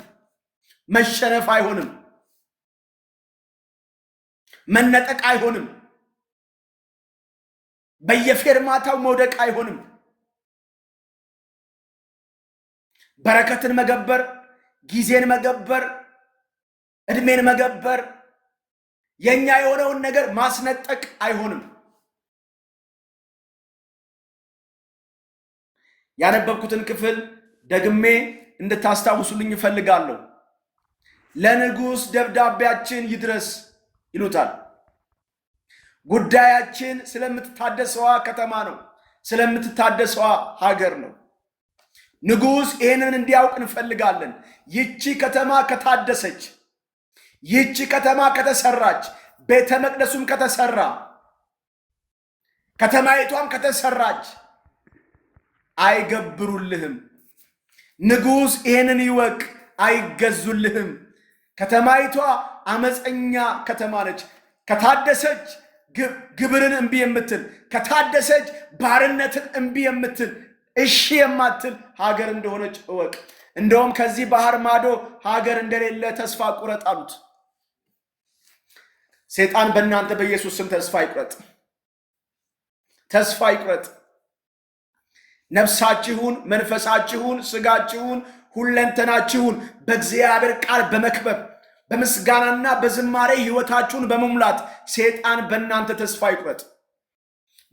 Speaker 1: መሸነፍ አይሆንም፣ መነጠቅ አይሆንም፣ በየፌርማታው መውደቅ አይሆንም። በረከትን መገበር፣ ጊዜን መገበር፣ እድሜን መገበር፣ የኛ የሆነውን ነገር ማስነጠቅ አይሆንም። ያነበብኩትን ክፍል ደግሜ እንድታስታውሱልኝ እፈልጋለሁ። ለንጉሥ ደብዳቤያችን ይድረስ ይሉታል። ጉዳያችን ስለምትታደሰዋ ከተማ ነው፣ ስለምትታደሰዋ ሀገር ነው። ንጉሥ ይህንን እንዲያውቅ እንፈልጋለን። ይቺ ከተማ ከታደሰች፣ ይቺ ከተማ ከተሰራች፣ ቤተ መቅደሱም ከተሰራ፣ ከተማይቷም ከተሰራች አይገብሩልህም። ንጉሥ ይህንን ይወቅ፣ አይገዙልህም። ከተማይቷ አመፀኛ ከተማ ነች። ከታደሰች ግብርን እምቢ የምትል፣ ከታደሰች ባርነትን እምቢ የምትል፣ እሺ የማትል ሀገር እንደሆነች እወቅ። እንደውም ከዚህ ባህር ማዶ ሀገር እንደሌለ ተስፋ ቁረጥ አሉት። ሰይጣን በእናንተ በኢየሱስ ስም ተስፋ ይቁረጥ፣ ተስፋ ይቁረጥ። ነፍሳችሁን፣ መንፈሳችሁን፣ ስጋችሁን፣ ሁለንተናችሁን በእግዚአብሔር ቃል በመክበብ፣ በምስጋናና በዝማሬ ህይወታችሁን በመሙላት ሰይጣን በእናንተ ተስፋ ይቁረጥ።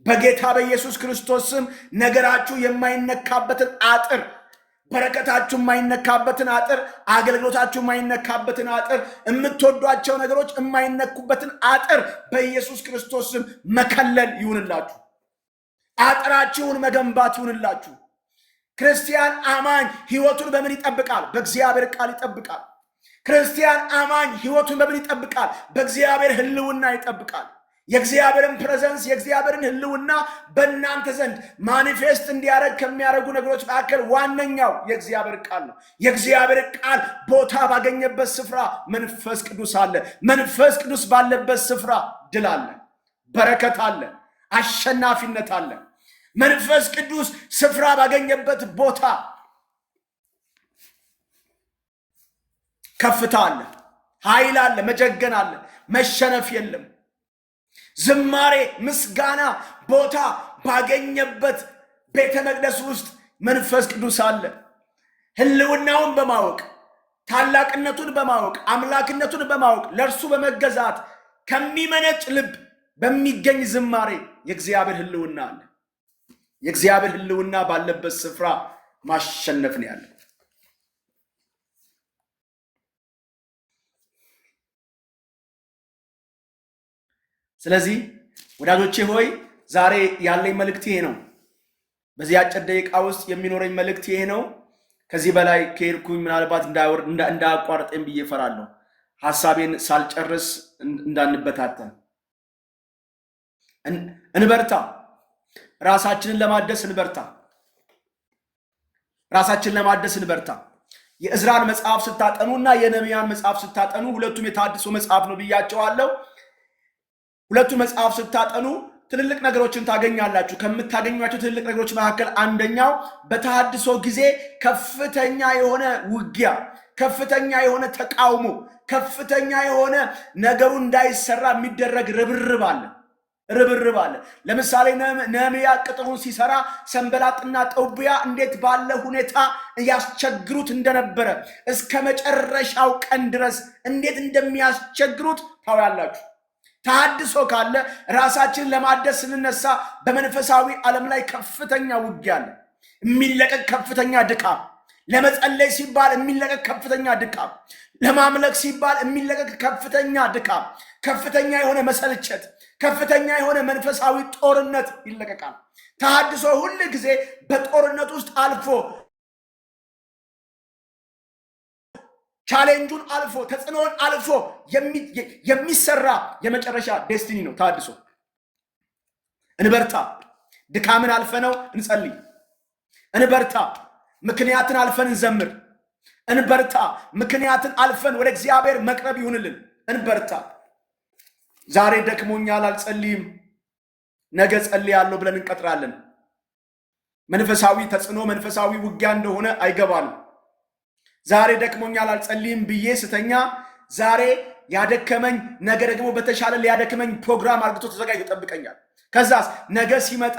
Speaker 1: በጌታ በኢየሱስ ክርስቶስ ስም ነገራችሁ የማይነካበትን አጥር፣ በረከታችሁ የማይነካበትን አጥር፣ አገልግሎታችሁ የማይነካበትን አጥር፣ የምትወዷቸው ነገሮች የማይነኩበትን አጥር በኢየሱስ ክርስቶስ ስም መከለል ይሁንላችሁ። አጥራችሁን መገንባት ይሁንላችሁ። ክርስቲያን አማኝ ህይወቱን በምን ይጠብቃል? በእግዚአብሔር ቃል ይጠብቃል። ክርስቲያን አማኝ ህይወቱን በምን ይጠብቃል? በእግዚአብሔር ህልውና ይጠብቃል። የእግዚአብሔርን presence፣ የእግዚአብሔርን ህልውና በእናንተ ዘንድ manifest እንዲያደርግ ከሚያደርጉ ነገሮች መካከል ዋነኛው የእግዚአብሔር ቃል ነው። የእግዚአብሔር ቃል ቦታ ባገኘበት ስፍራ መንፈስ ቅዱስ አለ። መንፈስ ቅዱስ ባለበት ስፍራ ድል አለ፣ በረከት አለ፣ አሸናፊነት አለ። መንፈስ ቅዱስ ስፍራ ባገኘበት ቦታ ከፍታ አለ፣ ኃይል አለ፣ መጀገን አለ፣ መሸነፍ የለም። ዝማሬ ምስጋና ቦታ ባገኘበት ቤተ መቅደስ ውስጥ መንፈስ ቅዱስ አለ። ህልውናውን በማወቅ፣ ታላቅነቱን በማወቅ፣ አምላክነቱን በማወቅ፣ ለእርሱ በመገዛት ከሚመነጭ ልብ በሚገኝ ዝማሬ የእግዚአብሔር ህልውና አለ። የእግዚአብሔር ህልውና ባለበት ስፍራ ማሸነፍ ነው ያለው። ስለዚህ ወዳጆቼ ሆይ ዛሬ ያለኝ መልእክት ይሄ ነው። በዚህ አጭር ደቂቃ ውስጥ የሚኖረኝ መልእክት ይሄ ነው።
Speaker 4: ከዚህ በላይ ከሄድኩኝ ምናልባት እንዳያቋርጠኝ ብዬ እፈራለሁ። ሀሳቤን ሳልጨርስ እንዳንበታተን እንበርታ። ራሳችንን ለማደስ እንበርታ። ራሳችንን ለማደስ እንበርታ። የእዝራን መጽሐፍ ስታጠኑ እና የነህምያን መጽሐፍ ስታጠኑ ሁለቱም የታድሶ መጽሐፍ ነው ብያቸዋለሁ። ሁለቱም መጽሐፍ ስታጠኑ ትልልቅ ነገሮችን ታገኛላችሁ። ከምታገኟቸው ትልልቅ ነገሮች መካከል አንደኛው በተሃድሶ ጊዜ ከፍተኛ የሆነ ውጊያ፣ ከፍተኛ የሆነ ተቃውሞ፣ ከፍተኛ የሆነ ነገሩ እንዳይሰራ የሚደረግ ርብርብ አለ ርብርብ አለ። ለምሳሌ ነህምያ ቅጥሩን ሲሰራ ሰንበላጥና ጦቢያ እንዴት ባለ ሁኔታ ያስቸግሩት እንደነበረ እስከ መጨረሻው ቀን ድረስ እንዴት እንደሚያስቸግሩት ታውያላችሁ። ተሐድሶ ካለ ራሳችንን ለማደስ ስንነሳ በመንፈሳዊ ዓለም ላይ ከፍተኛ ውጊያ አለ። የሚለቀቅ ከፍተኛ ድካም፣ ለመጸለይ ሲባል የሚለቀቅ ከፍተኛ ድካም፣ ለማምለክ ሲባል የሚለቀቅ ከፍተኛ ድካም፣ ከፍተኛ የሆነ መሰልቸት፣ ከፍተኛ የሆነ መንፈሳዊ ጦርነት ይለቀቃል። ተሐድሶ ሁል ጊዜ በጦርነት ውስጥ አልፎ challenge ኡን አልፎ ተጽዕኖውን አልፎ የሚሰራ የመጨረሻ destiny ነው ተሐድሶ። እንበርታ። ድካምን አልፈነው እንጸልይ። እንበርታ። ምክንያትን አልፈን እንዘምር። እንበርታ። ምክንያትን አልፈን ወደ እግዚአብሔር መቅረብ ይሁንልን። እንበርታ። ዛሬ ደክሞኛል አልጸልይም፣ ነገ ጸልያለሁ ብለን እንቀጥራለን። መንፈሳዊ ተጽዕኖ መንፈሳዊ ውጊያ እንደሆነ አይገባንም። ዛሬ ደክሞኛል አልጸልይም ብዬ ስተኛ ዛሬ ያደከመኝ ነገ ደግሞ በተሻለ ሊያደክመኝ ፕሮግራም አርግቶ ተዘጋጅቶ ይጠብቀኛል። ከዛስ ነገ ሲመጣ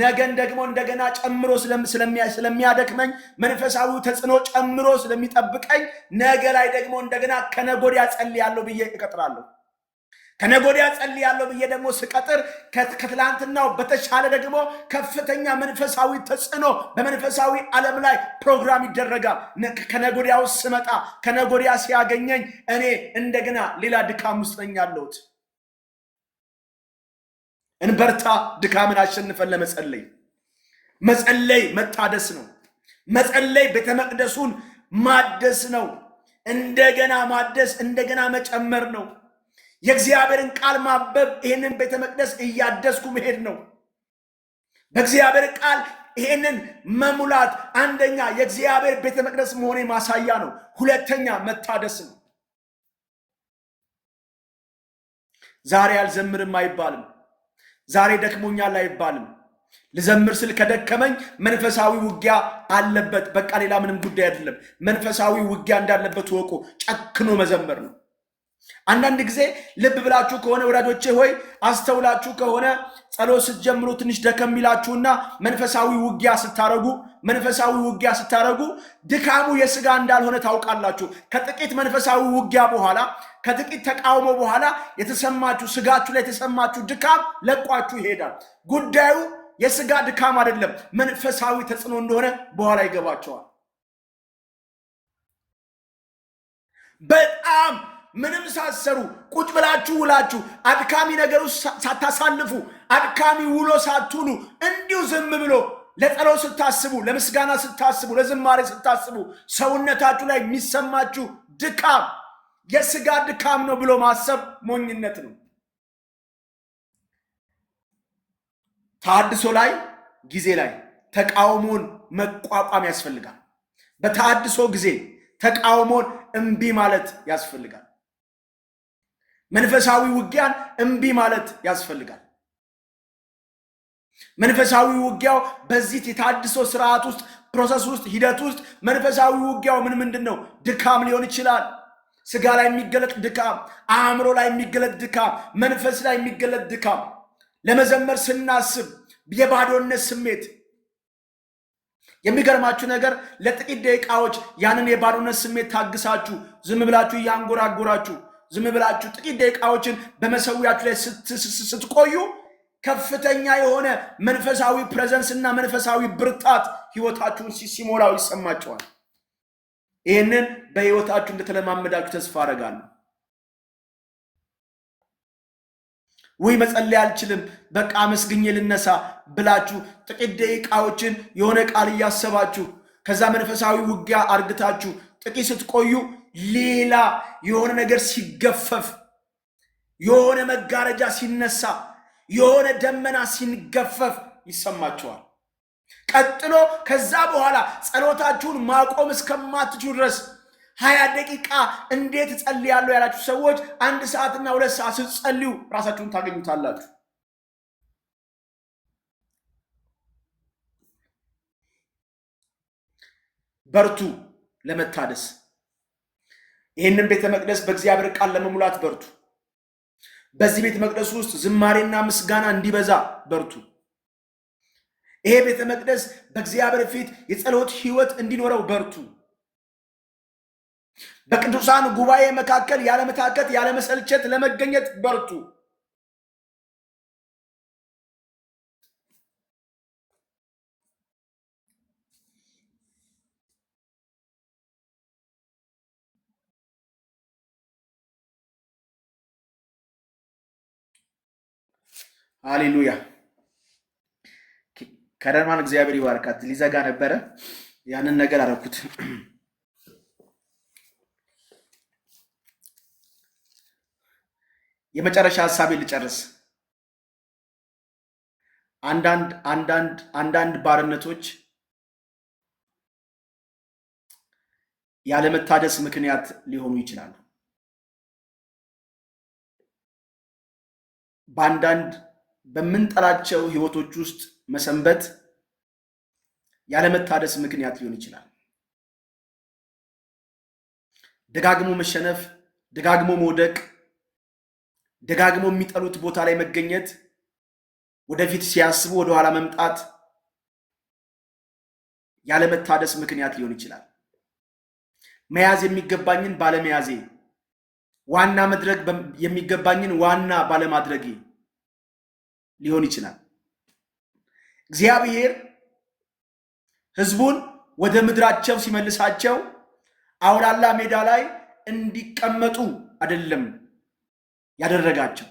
Speaker 4: ነገን ደግሞ እንደገና ጨምሮ ስለሚያደክመኝ መንፈሳዊ ተጽዕኖ ጨምሮ ስለሚጠብቀኝ ነገ ላይ ደግሞ እንደገና ከነጎዲያ ጸልያለሁ ብዬ እቀጥራለሁ። ከነጎዲያ ጸልያለሁ ብዬ ደግሞ ስቀጥር ከትላንትናው በተሻለ ደግሞ ከፍተኛ መንፈሳዊ ተጽዕኖ በመንፈሳዊ ዓለም ላይ ፕሮግራም ይደረጋል። ከነጎዲያው ስመጣ ከነጎዲያ ሲያገኘኝ እኔ እንደገና ሌላ ድካም ውስጥ ነኝ ያለሁት። እንበርታ። ድካምን አሸንፈን ለመጸለይ መጸለይ መታደስ ነው። መጸለይ ቤተ መቅደሱን ማደስ ነው። እንደገና ማደስ፣ እንደገና መጨመር ነው። የእግዚአብሔርን ቃል ማበብ ይህንን ቤተ መቅደስ እያደስኩ መሄድ ነው። በእግዚአብሔር ቃል ይህንን መሙላት አንደኛ የእግዚአብሔር ቤተ መቅደስ መሆኔ ማሳያ ነው። ሁለተኛ መታደስ ነው። ዛሬ አልዘምርም አይባልም። ዛሬ ደክሞኛል አይባልም። ልዘምር ስል ከደከመኝ መንፈሳዊ ውጊያ አለበት። በቃ ሌላ ምንም ጉዳይ አይደለም። መንፈሳዊ ውጊያ እንዳለበት ወቁ። ጨክኖ መዘመር ነው። አንዳንድ ጊዜ ልብ ብላችሁ ከሆነ ወዳጆቼ ሆይ አስተውላችሁ ከሆነ ጸሎት ስትጀምሩ ትንሽ ደከም ይላችሁና መንፈሳዊ ውጊያ ስታረጉ ድካሙ የስጋ እንዳልሆነ ታውቃላችሁ። ከጥቂት መንፈሳዊ ውጊያ በኋላ ከጥቂት ተቃውሞ በኋላ የተሰማችሁ ስጋችሁ ላይ የተሰማችሁ ድካም ለቋችሁ ይሄዳል። ጉዳዩ የስጋ ድካም አይደለም፣ መንፈሳዊ ተጽዕኖ እንደሆነ በኋላ ይገባቸዋል። በጣም ምንም ሳትሰሩ ቁጭ ብላችሁ ውላችሁ አድካሚ ነገር ውስጥ ሳታሳልፉ አድካሚ ውሎ ሳትውሉ እንዲሁ ዝም ብሎ ለጸሎት ስታስቡ፣ ለምስጋና ስታስቡ፣ ለዝማሬ ስታስቡ ሰውነታችሁ ላይ የሚሰማችሁ ድካም የስጋ ድካም ነው ብሎ ማሰብ ሞኝነት ነው። ተሐድሶ ላይ ጊዜ ላይ ተቃውሞን መቋቋም ያስፈልጋል። በተሐድሶ ጊዜ ተቃውሞን እምቢ ማለት ያስፈልጋል። መንፈሳዊ ውጊያን እምቢ ማለት ያስፈልጋል። መንፈሳዊ ውጊያው በዚህ የተሐድሶ ስርዓት ውስጥ process ውስጥ ሂደት ውስጥ መንፈሳዊ ውጊያው ምን ምንድን ነው? ድካም ሊሆን ይችላል። ስጋ ላይ የሚገለጥ ድካም፣ አእምሮ ላይ የሚገለጥ ድካም፣ መንፈስ ላይ የሚገለጥ ድካም፣ ለመዘመር ስናስብ የባዶነት ስሜት። የሚገርማችሁ ነገር ለጥቂት ደቂቃዎች ያንን የባዶነት ስሜት ታግሳችሁ ዝም ብላችሁ እያንጎራጎራችሁ ዝም ብላችሁ ጥቂት ደቂቃዎችን በመሰዊያችሁ ላይ ስትቆዩ ከፍተኛ የሆነ መንፈሳዊ presence እና መንፈሳዊ ብርታት ህይወታችሁን ሲሞላው ይሰማችኋል። ይህንን በህይወታችሁ እንደተለማመዳችሁ ተስፋ አደርጋለሁ። ወይ መጸለይ አልችልም በቃ አመስግኜ ልነሳ ብላችሁ ጥቂት ደቂቃዎችን የሆነ ቃል እያሰባችሁ ከዛ መንፈሳዊ ውጊያ አርግታችሁ ጥቂት ስትቆዩ ሌላ የሆነ ነገር ሲገፈፍ፣ የሆነ መጋረጃ ሲነሳ፣ የሆነ ደመና ሲገፈፍ ይሰማችኋል። ቀጥሎ ከዛ በኋላ ጸሎታችሁን ማቆም እስከማትችሉ ድረስ 20 ደቂቃ እንዴት እጸልያለሁ ያላችሁ ሰዎች 1 ሰዓትና 2 ሰዓት ስትጸልዩ ራሳችሁን ታገኙታላችሁ። በርቱ ለመታደስ። ይህንን ቤተ መቅደስ በእግዚአብሔር ቃል ለመሙላት በርቱ። በዚህ ቤተ መቅደስ ውስጥ ዝማሬና ምስጋና እንዲበዛ በርቱ። ይሄ ቤተ መቅደስ በእግዚአብሔር ፊት የጸሎት ሕይወት እንዲኖረው በርቱ። በቅዱሳን ጉባኤ መካከል ያለመታከት ያለመሰልቸት ለመገኘት በርቱ። ሃሌሉያ። ከረማን እግዚአብሔር ይባርካት። ሊዘጋ ነበረ፣ ያንን ነገር አደረኩት። የመጨረሻ ሀሳቤ ልጨርስ። አንዳንድ አንዳንድ አንዳንድ ባርነቶች ያለመታደስ ምክንያት ሊሆኑ ይችላሉ። በአንዳንድ በምንጠላቸው ህይወቶች ውስጥ መሰንበት ያለመታደስ ምክንያት ሊሆን ይችላል። ደጋግሞ መሸነፍ፣ ደጋግሞ መውደቅ፣ ደጋግሞ የሚጠሉት ቦታ ላይ መገኘት፣ ወደፊት ሲያስቡ ወደኋላ መምጣት ያለመታደስ ምክንያት ሊሆን ይችላል። መያዝ የሚገባኝን ባለመያዜ፣ ዋና መድረግ የሚገባኝን ዋና ባለማድረጌ ሊሆን ይችላል። እግዚአብሔር ህዝቡን ወደ ምድራቸው ሲመልሳቸው አውላላ ሜዳ ላይ እንዲቀመጡ አይደለም ያደረጋቸው።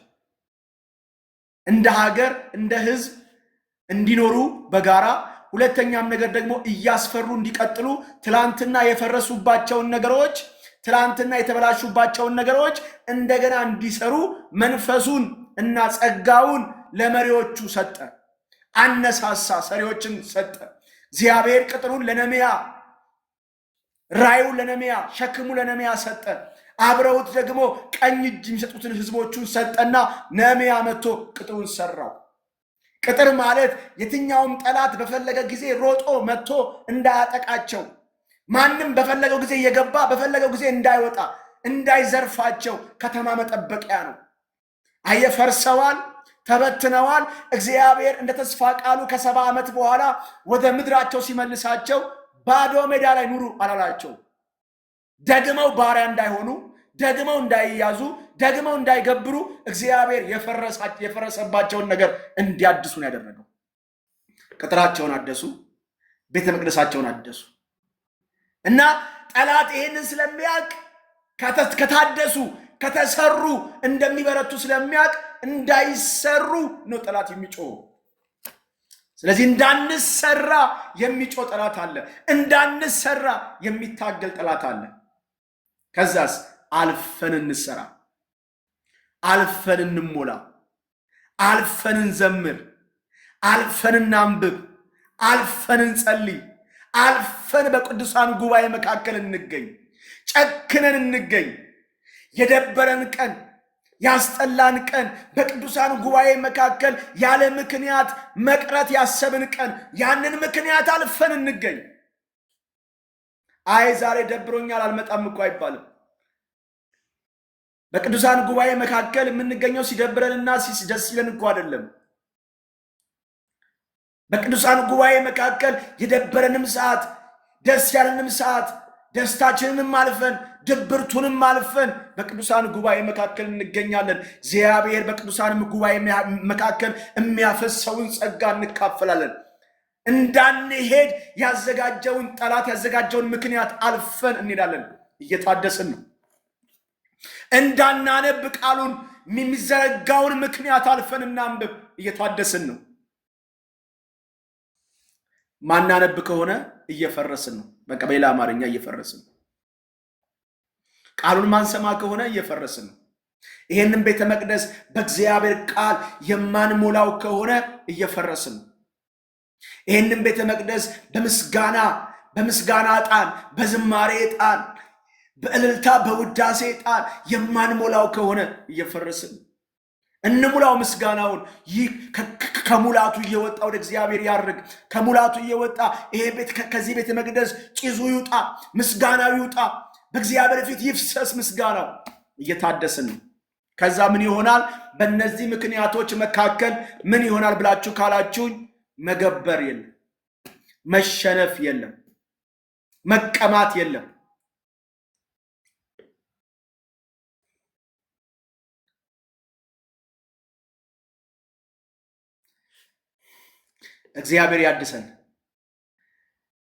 Speaker 4: እንደ ሀገር እንደ ህዝብ እንዲኖሩ በጋራ፣ ሁለተኛም ነገር ደግሞ እያስፈሩ እንዲቀጥሉ ትላንትና የፈረሱባቸውን ነገሮች፣ ትላንትና የተበላሹባቸውን ነገሮች እንደገና እንዲሰሩ መንፈሱን እና ጸጋውን ለመሪዎቹ ሰጠ። አነሳሳ፣ ሰሪዎችን ሰጠ። እግዚአብሔር ቅጥሩን ለነሚያ፣ ራዩን ለነሚያ፣ ሸክሙ ለነሚያ ሰጠ። አብረውት ደግሞ ቀኝ እጅ የሚሰጡትን ህዝቦቹን ሰጠና ነሚያ መጥቶ ቅጥሩን ሰራው። ቅጥር ማለት የትኛውም ጠላት በፈለገ ጊዜ ሮጦ መጥቶ እንዳያጠቃቸው፣ ማንም በፈለገው ጊዜ እየገባ በፈለገው ጊዜ እንዳይወጣ እንዳይዘርፋቸው ከተማ መጠበቂያ ነው። አየ ፈርሰዋል፣ ተበትነዋል። እግዚአብሔር እንደ ተስፋ ቃሉ ከ70 ዓመት በኋላ ወደ ምድራቸው ሲመልሳቸው ባዶ ሜዳ ላይ ኑሩ አላላቸው። ደግመው ባሪያ እንዳይሆኑ፣ ደግመው እንዳይያዙ፣ ደግመው እንዳይገብሩ እግዚአብሔር የፈረሰባቸውን ነገር እንዲያድሱ ነው ያደረገው። ቅጥራቸውን አደሱ፣ ቤተ መቅደሳቸውን አደሱ። እና ጠላት ይሄንን ስለሚያውቅ ከታደሱ ከተሰሩ እንደሚበረቱ ስለሚያውቅ እንዳይሰሩ ነው ጠላት የሚጮህ። ስለዚህ እንዳንሰራ የሚጮህ ጠላት አለ። እንዳንሰራ የሚታገል ጠላት አለ። ከዛስ አልፈን እንሰራ፣ አልፈን እንሞላ፣ አልፈን እንዘምር፣ አልፈን እናንብብ፣ አልፈን እንጸልይ፣ አልፈን በቅዱሳን ጉባኤ መካከል እንገኝ፣ ጨክነን እንገኝ። የደበረን ቀን፣ ያስጠላን ቀን፣ በቅዱሳን ጉባኤ መካከል ያለ ምክንያት መቅረት ያሰብን ቀን፣ ያንን ምክንያት አልፈን እንገኝ። አይ ዛሬ ደብሮኛል አልመጣም እኮ አይባልም። በቅዱሳን ጉባኤ መካከል የምንገኘው ሲደብረንና ደስ ሲለን እኮ አይደለም። በቅዱሳን ጉባኤ መካከል የደበረንም ሰዓት ደስ ያለንም ሰዓት ደስታችንንም አልፈን ድብርቱንም አልፈን በቅዱሳን ጉባኤ መካከል እንገኛለን። እግዚአብሔር በቅዱሳን ጉባኤ መካከል የሚያፈሰውን ጸጋ እንካፈላለን። እንዳንሄድ ያዘጋጀውን ጠላት ያዘጋጀውን ምክንያት አልፈን እንሄዳለን። እየታደስን ነው። እንዳናነብ ቃሉን የሚዘረጋውን ምክንያት አልፈን እናንብብ። እየታደስን ነው። ማናነብ ከሆነ እየፈረስን ነው። በቃ በሌላ አማርኛ እየፈረስን ነው። ቃሉን ማንሰማ ከሆነ እየፈረስን ነው። ይሄንን ቤተ መቅደስ በእግዚአብሔር ቃል የማንሞላው ከሆነ እየፈረስን ነው። ይሄንን ቤተ መቅደስ በምስጋና ዕጣን፣ በዝማሬ ዕጣን፣ በእልልታ በውዳሴ ዕጣን የማንሞላው ከሆነ እየፈረስን ነው። እንሙላው ምስጋናውን። ይህ ከሙላቱ እየወጣ ወደ እግዚአብሔር ያርግ። ከሙላቱ እየወጣ ይሄ ቤት ከዚህ ቤተ መቅደስ ጭዙ ይውጣ፣ ምስጋናው ይውጣ፣ በእግዚአብሔር ፊት ይፍሰስ ምስጋናው። እየታደስን ነው። ከዛ ምን ይሆናል? በእነዚህ ምክንያቶች መካከል ምን ይሆናል ብላችሁ ካላችሁኝ፣ መገበር የለም፣ መሸነፍ የለም፣ መቀማት የለም። እግዚአብሔር ያድሰን።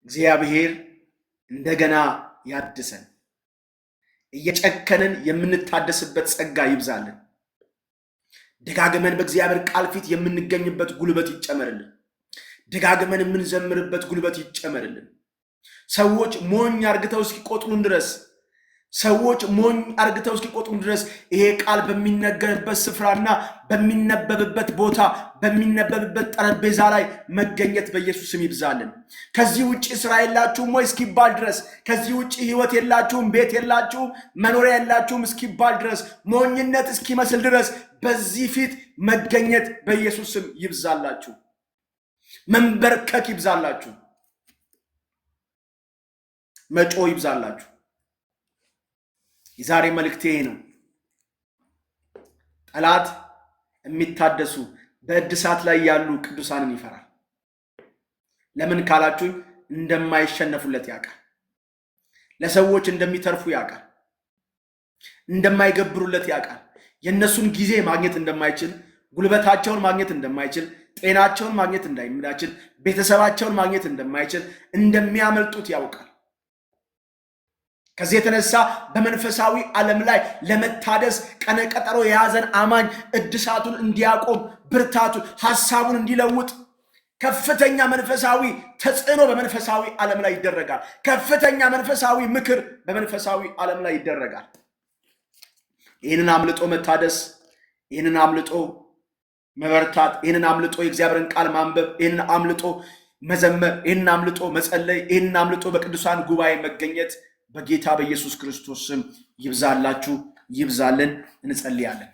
Speaker 4: እግዚአብሔር እንደገና ያድሰን። እየጨከንን የምንታደስበት ጸጋ ይብዛልን። ደጋግመን በእግዚአብሔር ቃል ፊት የምንገኝበት ጉልበት ይጨመርልን። ደጋግመን የምንዘምርበት ጉልበት ይጨመርልን። ሰዎች ሞኝ አርግተው እስኪቆጥሩን ድረስ፣ ሰዎች ሞኝ አርግተው እስኪቆጥሩን ድረስ ይሄ ቃል በሚነገርበት ስፍራና በሚነበብበት ቦታ፣ በሚነበብበት ጠረጴዛ ላይ መገኘት በኢየሱስ ስም ይብዛልን። ከዚህ ውጭ ስራ የላችሁም ወይ እስኪባል ድረስ፣ ከዚህ ውጭ ህይወት የላችሁም፣ ቤት የላችሁም፣ መኖሪያ የላችሁም እስኪባል ድረስ፣ ሞኝነት እስኪመስል ድረስ በዚህ ፊት መገኘት በኢየሱስ ስም ይብዛላችሁ። መንበርከክ ይብዛላችሁ። መጮህ ይብዛላችሁ። የዛሬ መልእክቴ ይሄ ነው። ጠላት የሚታደሱ በእድሳት ላይ ያሉ ቅዱሳንን ይፈራል። ለምን ካላችሁኝ እንደማይሸነፉለት ያውቃል። ለሰዎች እንደሚተርፉ ያውቃል። እንደማይገብሩለት ያውቃል። የእነሱን ጊዜ ማግኘት እንደማይችል፣ ጉልበታቸውን ማግኘት እንደማይችል፣ ጤናቸውን ማግኘት እንደማይችል፣ ቤተሰባቸውን ማግኘት እንደማይችል፣ እንደሚያመልጡት ያውቃል። ከዚህ የተነሳ በመንፈሳዊ ዓለም ላይ ለመታደስ ቀነ ቀጠሮ የያዘን አማኝ እድሳቱን እንዲያቆም፣ ብርታቱን፣ ሐሳቡን እንዲለውጥ ከፍተኛ መንፈሳዊ ተጽዕኖ በመንፈሳዊ ዓለም ላይ ይደረጋል። ከፍተኛ መንፈሳዊ ምክር በመንፈሳዊ ዓለም ላይ ይደረጋል። ይህንን አምልጦ መታደስ፣ ይህንን አምልጦ መበርታት፣ ይህንን አምልጦ የእግዚአብሔርን ቃል ማንበብ፣ ይህንን አምልጦ መዘመር፣ ይህንን አምልጦ መጸለይ፣ ይህንን አምልጦ በቅዱሳን ጉባኤ መገኘት በጌታ በኢየሱስ ክርስቶስ ስም ይብዛላችሁ፣ ይብዛልን። እንጸልያለን።